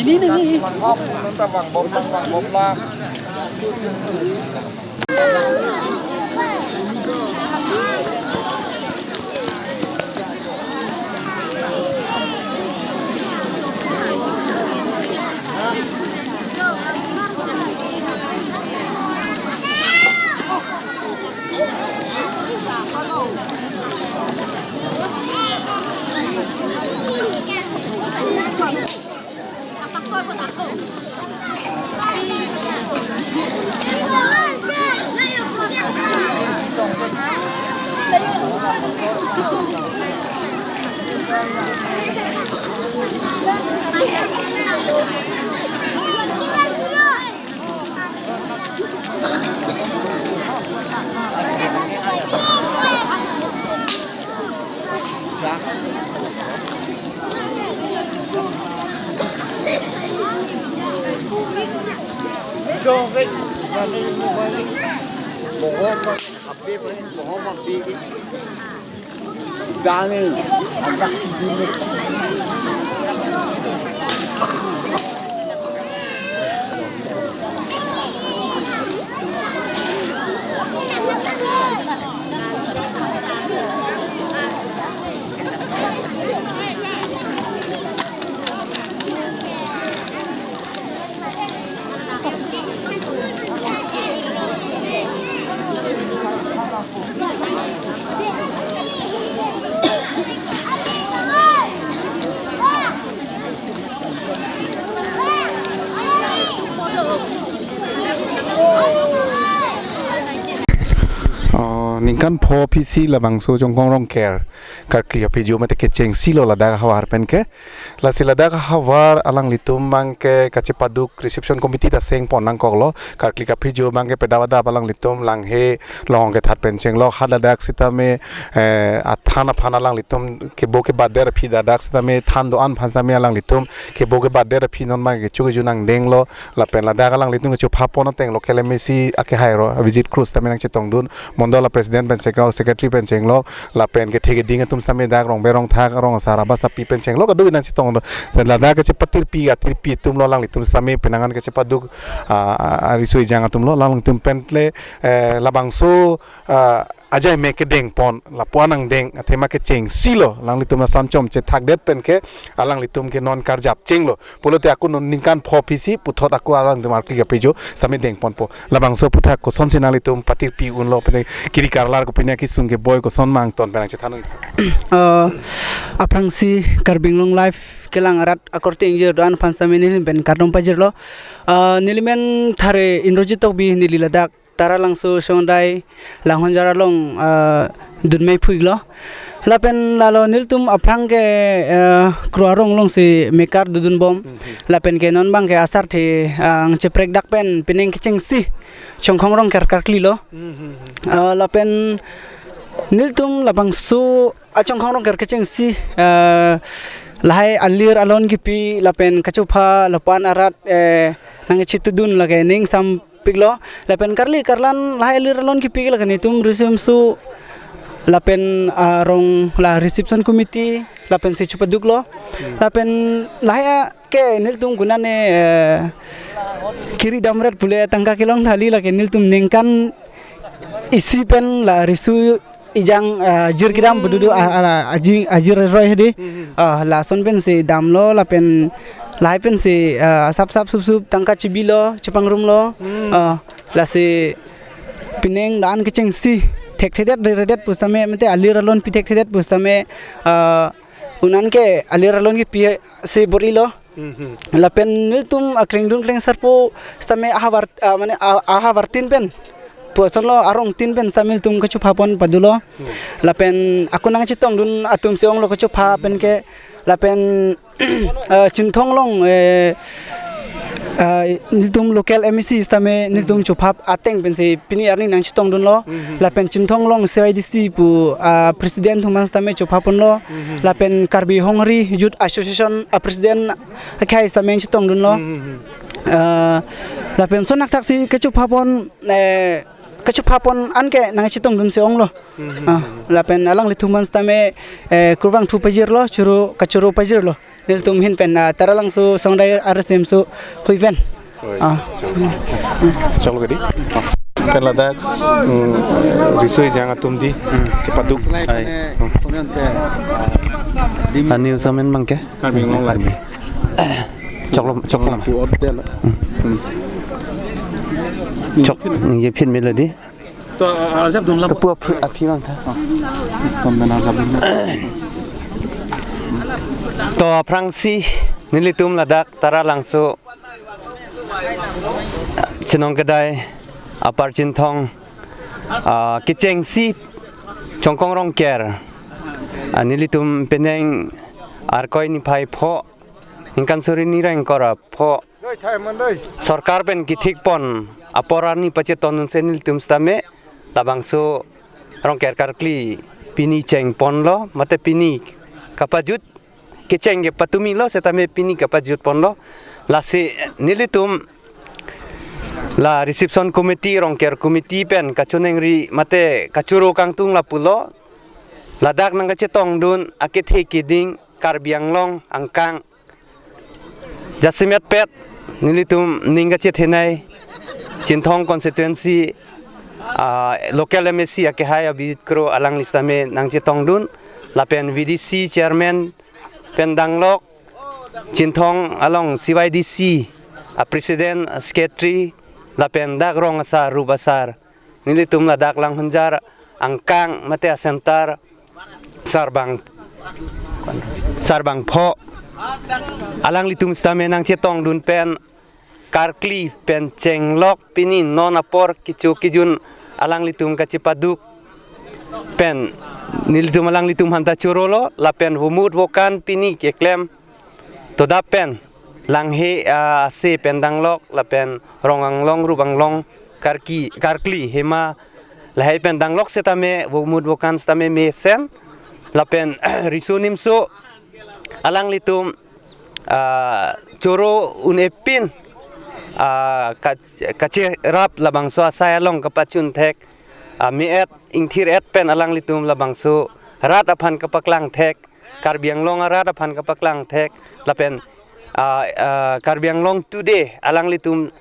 Ini nih. Dani, agak dulu. ningkan pho aphi si labangso Chongkong Rongker karkli aphi jo mate kechengsi lo ladak ahavar pen ke. Lasi ladak ahavar alanglitum abang ke kachepaduk reception committee ta seng pon nangkoklo. Karkli aphi jo abang ke pedap adap alanglitum Langhe along kethat pen chenglok, ha ladak sitame, eh, athan aphan alanglitum kebo kebatdet aphi ladak sitame than do-an aphan sitame alanglitum kebo kebatdet aphi non abang ke kecho kejun angdeng lo. Lapen ladak alanglitum kechopha pon ateng local M A C akehai ro Abhijit Kro sitame nangchetongdun, mondol president pen chenglok, secretary pen chenglok, lapen kethe keding atum sitame dak Rongber Rongthak, rong asar, abas api pen chenglok, kado nangchetongdun. Sen ladak kachepatirpi, atirpi atum lo alanglitum sitame penang an kachepaduk, ah, ah, riso ejang atum lo, alanglitum pen le, eh, labangso, ah, ajai me kedeng pon, lapu-an angdeng, athema kechengsi lo, alanglitum asan chom chethakdet pen ke, alanglitum ke non karjap chenglo. Pulote ako non ningkan pho aphi si puthot ako alanglitum karkli aphi jo sitame deng ponpo. Labangso aphuthak kosonsi nanglitum patirpi unlo, pene kiri karlar ko pine kisung ke boi koson mangton pen nangchethan un. Eh, aphrangsi Karbi Anglong Live kelang arat akorte ingjir do-an aphan sitame nelimen pen kardom pajirlo. Eh, nelimen thare Indrajit Tokbi, neli ladak Taralangso Songdai Langhonjar along, eh, dunmei phuiklo. Lapen lalo nelitum aphrang ke, eh, Kro arong alongsi mekar dodunbom. Mhm. Lapen ke non abang ke asarthe, eh, angcheprekdak pen pining kechengsi Chongkong Rongker karkli lo. Mhm. Eh, lapen nelitum labangso a Chongkong Rongker kechengsi, eh, lahai alir alon kipi lapen kachopha lapu-an arat, eh, nangchitudun lake ning sampiklo. Lapen karli karlan lahai alir alon kipi lake netum riso-imso lapen, ah, rong la reception committee lapensi chepaduklo. Hmm. Lapen lahai a ke nelitum konane, eh, kiri damret pule tangka kelong thali lake nelitum ningkan isi pen la riso ejang, ah, jir kedam pu do do, ah, ah, ajir, ajir roi hedi. Hmm. Ah, lason pensi damlo lapen lahai pensi, ah, sap sap sup sup tangka chibilo, chepangrumlo. Hmm. Ah, lasi pining do-an kechengsi thekthedet reredet pusitame mate alir alon pi thekthedet pusitame, ah, konat ke alir alon kipi si bor-ilo. Mhm. Lapen nelitum aklengdun klengsarpo sitame ahavar, ah, mane, ah, ahavartin pen pu asonlo, arongtin pen sitame nelitum kachopha pon padulo. Hmm. Lapen ako nangchetongdun atumsi onglo kachopha pen ke. Lapen, ah, Chinthong along, eh, ah, nelitum local M A C sitame nelitum chopha ateng pensi pini arni nangchetongdunlo. Mhm. Lapen Chinthong along C Y D C pu, ah, president atum aphan sitame chopha ponlo. Mhm. Lapen Karbi Hongri Youth Association a president akhai sitame nangchetongdunlo. Mhm. Ah, lapen lason thakthaksi kachopha pon, eh, kachopha pon an ke nangchetongdunsi onglo. Mhm. Ah, lapen alanglitum aphan sitame, eh, kurvangthu pajirlo, choro, kachoro pajirlo. Nelitum ahin pen, ah, Taralangso Songdai R S M so hui pen. Oi, ah. Chok. Choklo kedi. Pen ladak, mm, riso ejang atum di, hmm, chepaduk. Ai. Hmm. Ani usamen abang ke? Karbi Anglong Live. Choklo, choklo. Pu order la. Hmm. Hmm. Chok, ningje phin melo di. To, ah, ajab dun la. Kepu aphi, aphi abang tha. Tom bena ajab dun. To aphrangsi nelitum ladak Taralangso Chinong Kedai Upper Chinthong, ah, kechengsi Chongkong Rongker, ah, nelitum pining Arkoi niphai pho, ningkan suri ni ra ingkoi ra pho sorkar pen kethik pon apor arni pachetongdunsi nelitum sitame labangso Rongker karkli pini cheng ponlo, mate pini kapajut, kecheng ke patumilo sitame pini kapajut ponlo. Lasi nelitum la reception committee, Rongker committee pen kachoningri mate kachoro kangtung lapulo. Ladak nangkachetongdun akethe keding Karbi Anglong angkang jasemet pet nelitum ning kachethenei Chinthong constituency, ah, local M A C akehai Abhijit Kro alangli sitame nangchetongdun, lapen V D C chairman pen danglok, Chinthong along C Y D C a president, secretary, lapen dak rong asar, rup asar, nelitum ladak Langhonjar angkang mate a center sarbang, sarbang pho alanglitum sitame nangchetongdun pen karkli pen chenglok pini non apor kecho kejun alanglitum kachepaduk pen nelitum alanglitum aphanta choro lo, lapen vomut vokan pini keklem todap pen Langhe, ah, ase pen danglok, lapen Rong Anglong, Rup Anglong, Karki, Karkli, Hema, lahai pen danglok setame, vomut vokan setame mesen, lapen riso nimso alanglitum, ah, choro un-e pin, ah, ka-, kacherap labangso asai along kapachun thek, ah, me-et ingthir-et pen alanglitum labangso rat aphan kapaklang thek, Karbi Anglong arat aphan kapaklang thek, lapen, ah, ah, Karbi Anglong Today alanglitum,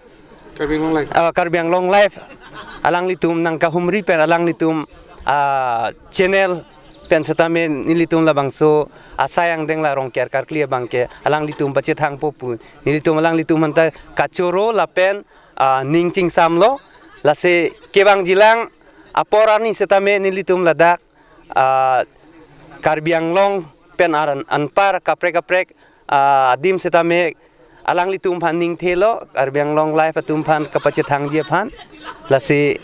Karbi Anglong Live. Ah, Karbi Anglong Live alanglitum nangkahumri pen alanglitum, ah, channel pen setame nelitum labangso asai angdeng la Rongker Karkli abangke alanglitum pachethangpo pu nelitum alanglitum aphanta kachoro lapen, ah, ning chingsamlo, lasi kevangjilang apor arni setame nelitum ladak, ah, Karbi Anglong pen aran anpar kaprek kaprek, ah, adim setame alanglitum aphan ningthelo, Karbi Anglong Live atum aphan kapachethangji aphan. Lasi,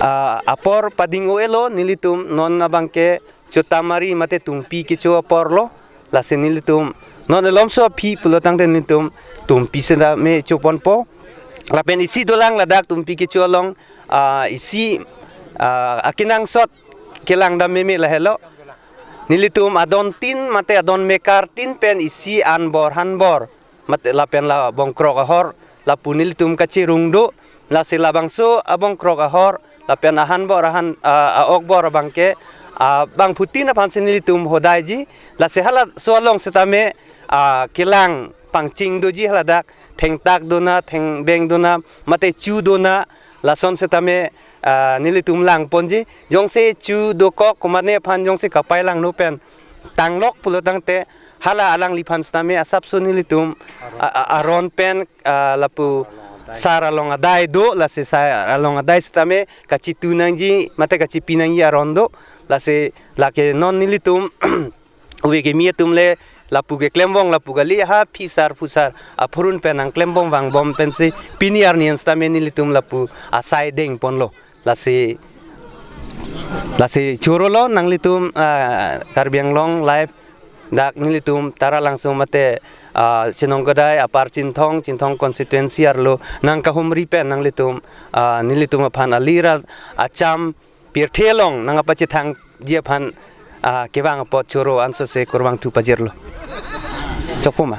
ah, apor pading-o-elo nelitum non abangke Chotamari mate Tungpi kecho aporlo. Lasi nelitum non elomso aphi pulo tangte nelitum Tungpi setame choponpo. Lapen isi dolang ladak Tungpi kecho along, ah, isi, ah, akenangsot kelang dam meme lahelo. Nelitum adon tin mate adon mekar tin pen isi anbor hanbor mate lapen la bongkrok ahor lapu nelitum kachirung do, lasi labangso abongkrok ahor lapen ahanbor ahan, ah, a-okbor abangke, ah, bangphutin aphansi nelitum hodaiji, lasi halaso along setame, ah, kelang pangching doji haladak, thengtak dona, thengbeng dona, mate chu dona, lason setame, ah, nelitum langponji, jongsi chu dokok komatne aphan jongsi kapai langno pen tanglok pulo tangte hala alangliphan setame asapso nelitum a, a, aron pen, ah, lapu sar along adai do, lasi sar along adai setame kachitu nangji mate kachipi nangji aron do, lasi lake non nelitum ove kimi atum le lapu keklembom lapu kali ha phisar phusar aphurun pen nangklembom vangbom pensi pini arni an setame nelitum lapu asai dengponlo. Lasi, lasi chorolo nanglitum, ah, Karbi Anglong Live dak nelitum Taralangso mate, ah, Chinong Kadai apar Chinthong, Chinthong constituency arlo nangkahumri pen nanglitum, ah, nelitum aphan alira acham pirthe along nangkapachethangji aphan, ah, kevang apot choro ansose kurvangthu pajirlo. Chokpo ma?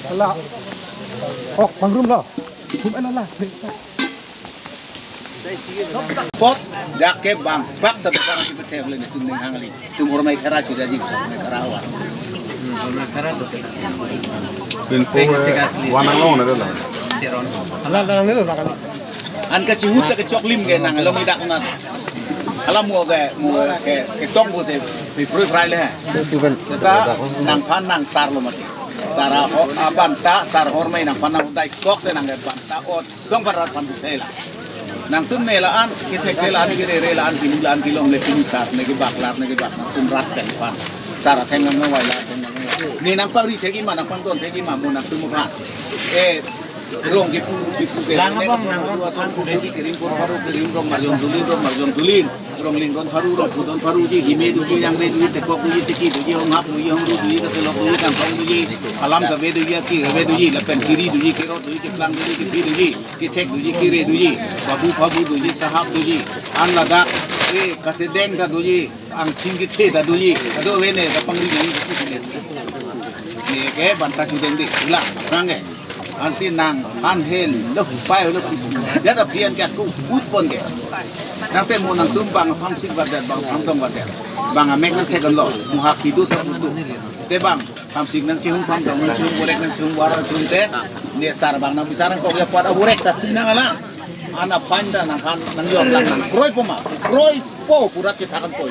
Hala. Ok, bang room lo. Hum ano la. Pot, dak ke bang, bak ta bang kita teh le tum neng hang li. Tum ormai khara chuda ji, ormai khara wa. Info, eh, wan anglong na dala. Hala, hala, hala, hala. An kachihut ta kechok lim ke nang along idak na. Hala mo ke, mo ke, ketong bo se, pi prui prai le. Seta nangphan nangsar lo mati. Sar a-, o, abang ta, sar hormai nangphan nang dai kok te nang ke bang ta ot. Dong parat pan thela. Nangtum ne la-an, kethek thela an, kere re la-an, kini la-an, kilom le kini sat, ne kebak lar, ne kebak nangtum rat pen pan. Sar atheng nang wai la atheng nang wai. Ne nangpangri thek-i ma, nangpangdon thek-i ma, mo nangtum mo phan. Eh, rong kepu, kepu ke. Lang ne abang, kasong lang dua abang. Song pu suri kering kor pharu kering rong marjong dulin, rong marjong dulin. Rong lingron pharu, rong phudon pharu ji, hime doji, yangre doji, tekok doji, teki doji, honghap doji, hongru doji, kaselok doji, kangkong doji, alam kave doji, aki kave doji, lapen kiri doji, kerot doji, keplang doji, kepi doji, kethek doji, kere doji, babu phabu doji, sahap doji, an ladak, eh, kasedeng ta doji, Ang chingki the ta doji, ado ave ne, ta pangri ne, ne ke banta chudeng di, ulang, rang ke. Ansi nang, an hel, lo, pai, lo, dia ta pian ke aku, ut pon ke. Nang te mo nangtum bang phamsik vadet, bang phamdong vadet. Bang amek nang thek lo, muhak hidu sa putu. Te bang, phamsik nang chihung, phamdong nang chihung, borek nang chihung, wara chihung te. Ne sar bang nang bisar nang kok ya pada borek ta tinang ala. Ana fine ta nang fine nang yon lang nang kroi po ma, kroi po pura kita kan po.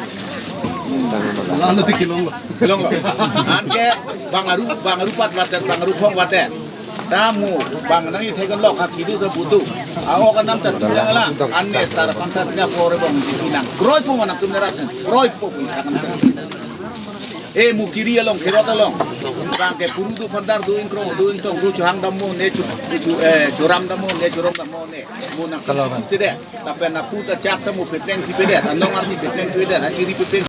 Ano ti kilong lo. Kilong lo. An ke bang aru, bang aru pat vadet, bang aru phong vadet. Tamu bang nang ithek lo ka kidu sa putu. Ao ka nam ta tinang lang. An ne sar pantas ka pore bang tinang. Kroi po ma nangtum nerat. Kroi po kita kan po. E mukiri along, kerot along. Bang ke puru do phandar do ingkrong do ingtong do chuhang dam mo ne chu chu eh churam dam mo ne churam dam mo ne. Mo nang kalau kan tidak. Tapi na puta chak tamu pepleng ti pedet, anong arni pepleng ti pedet, achiri pepleng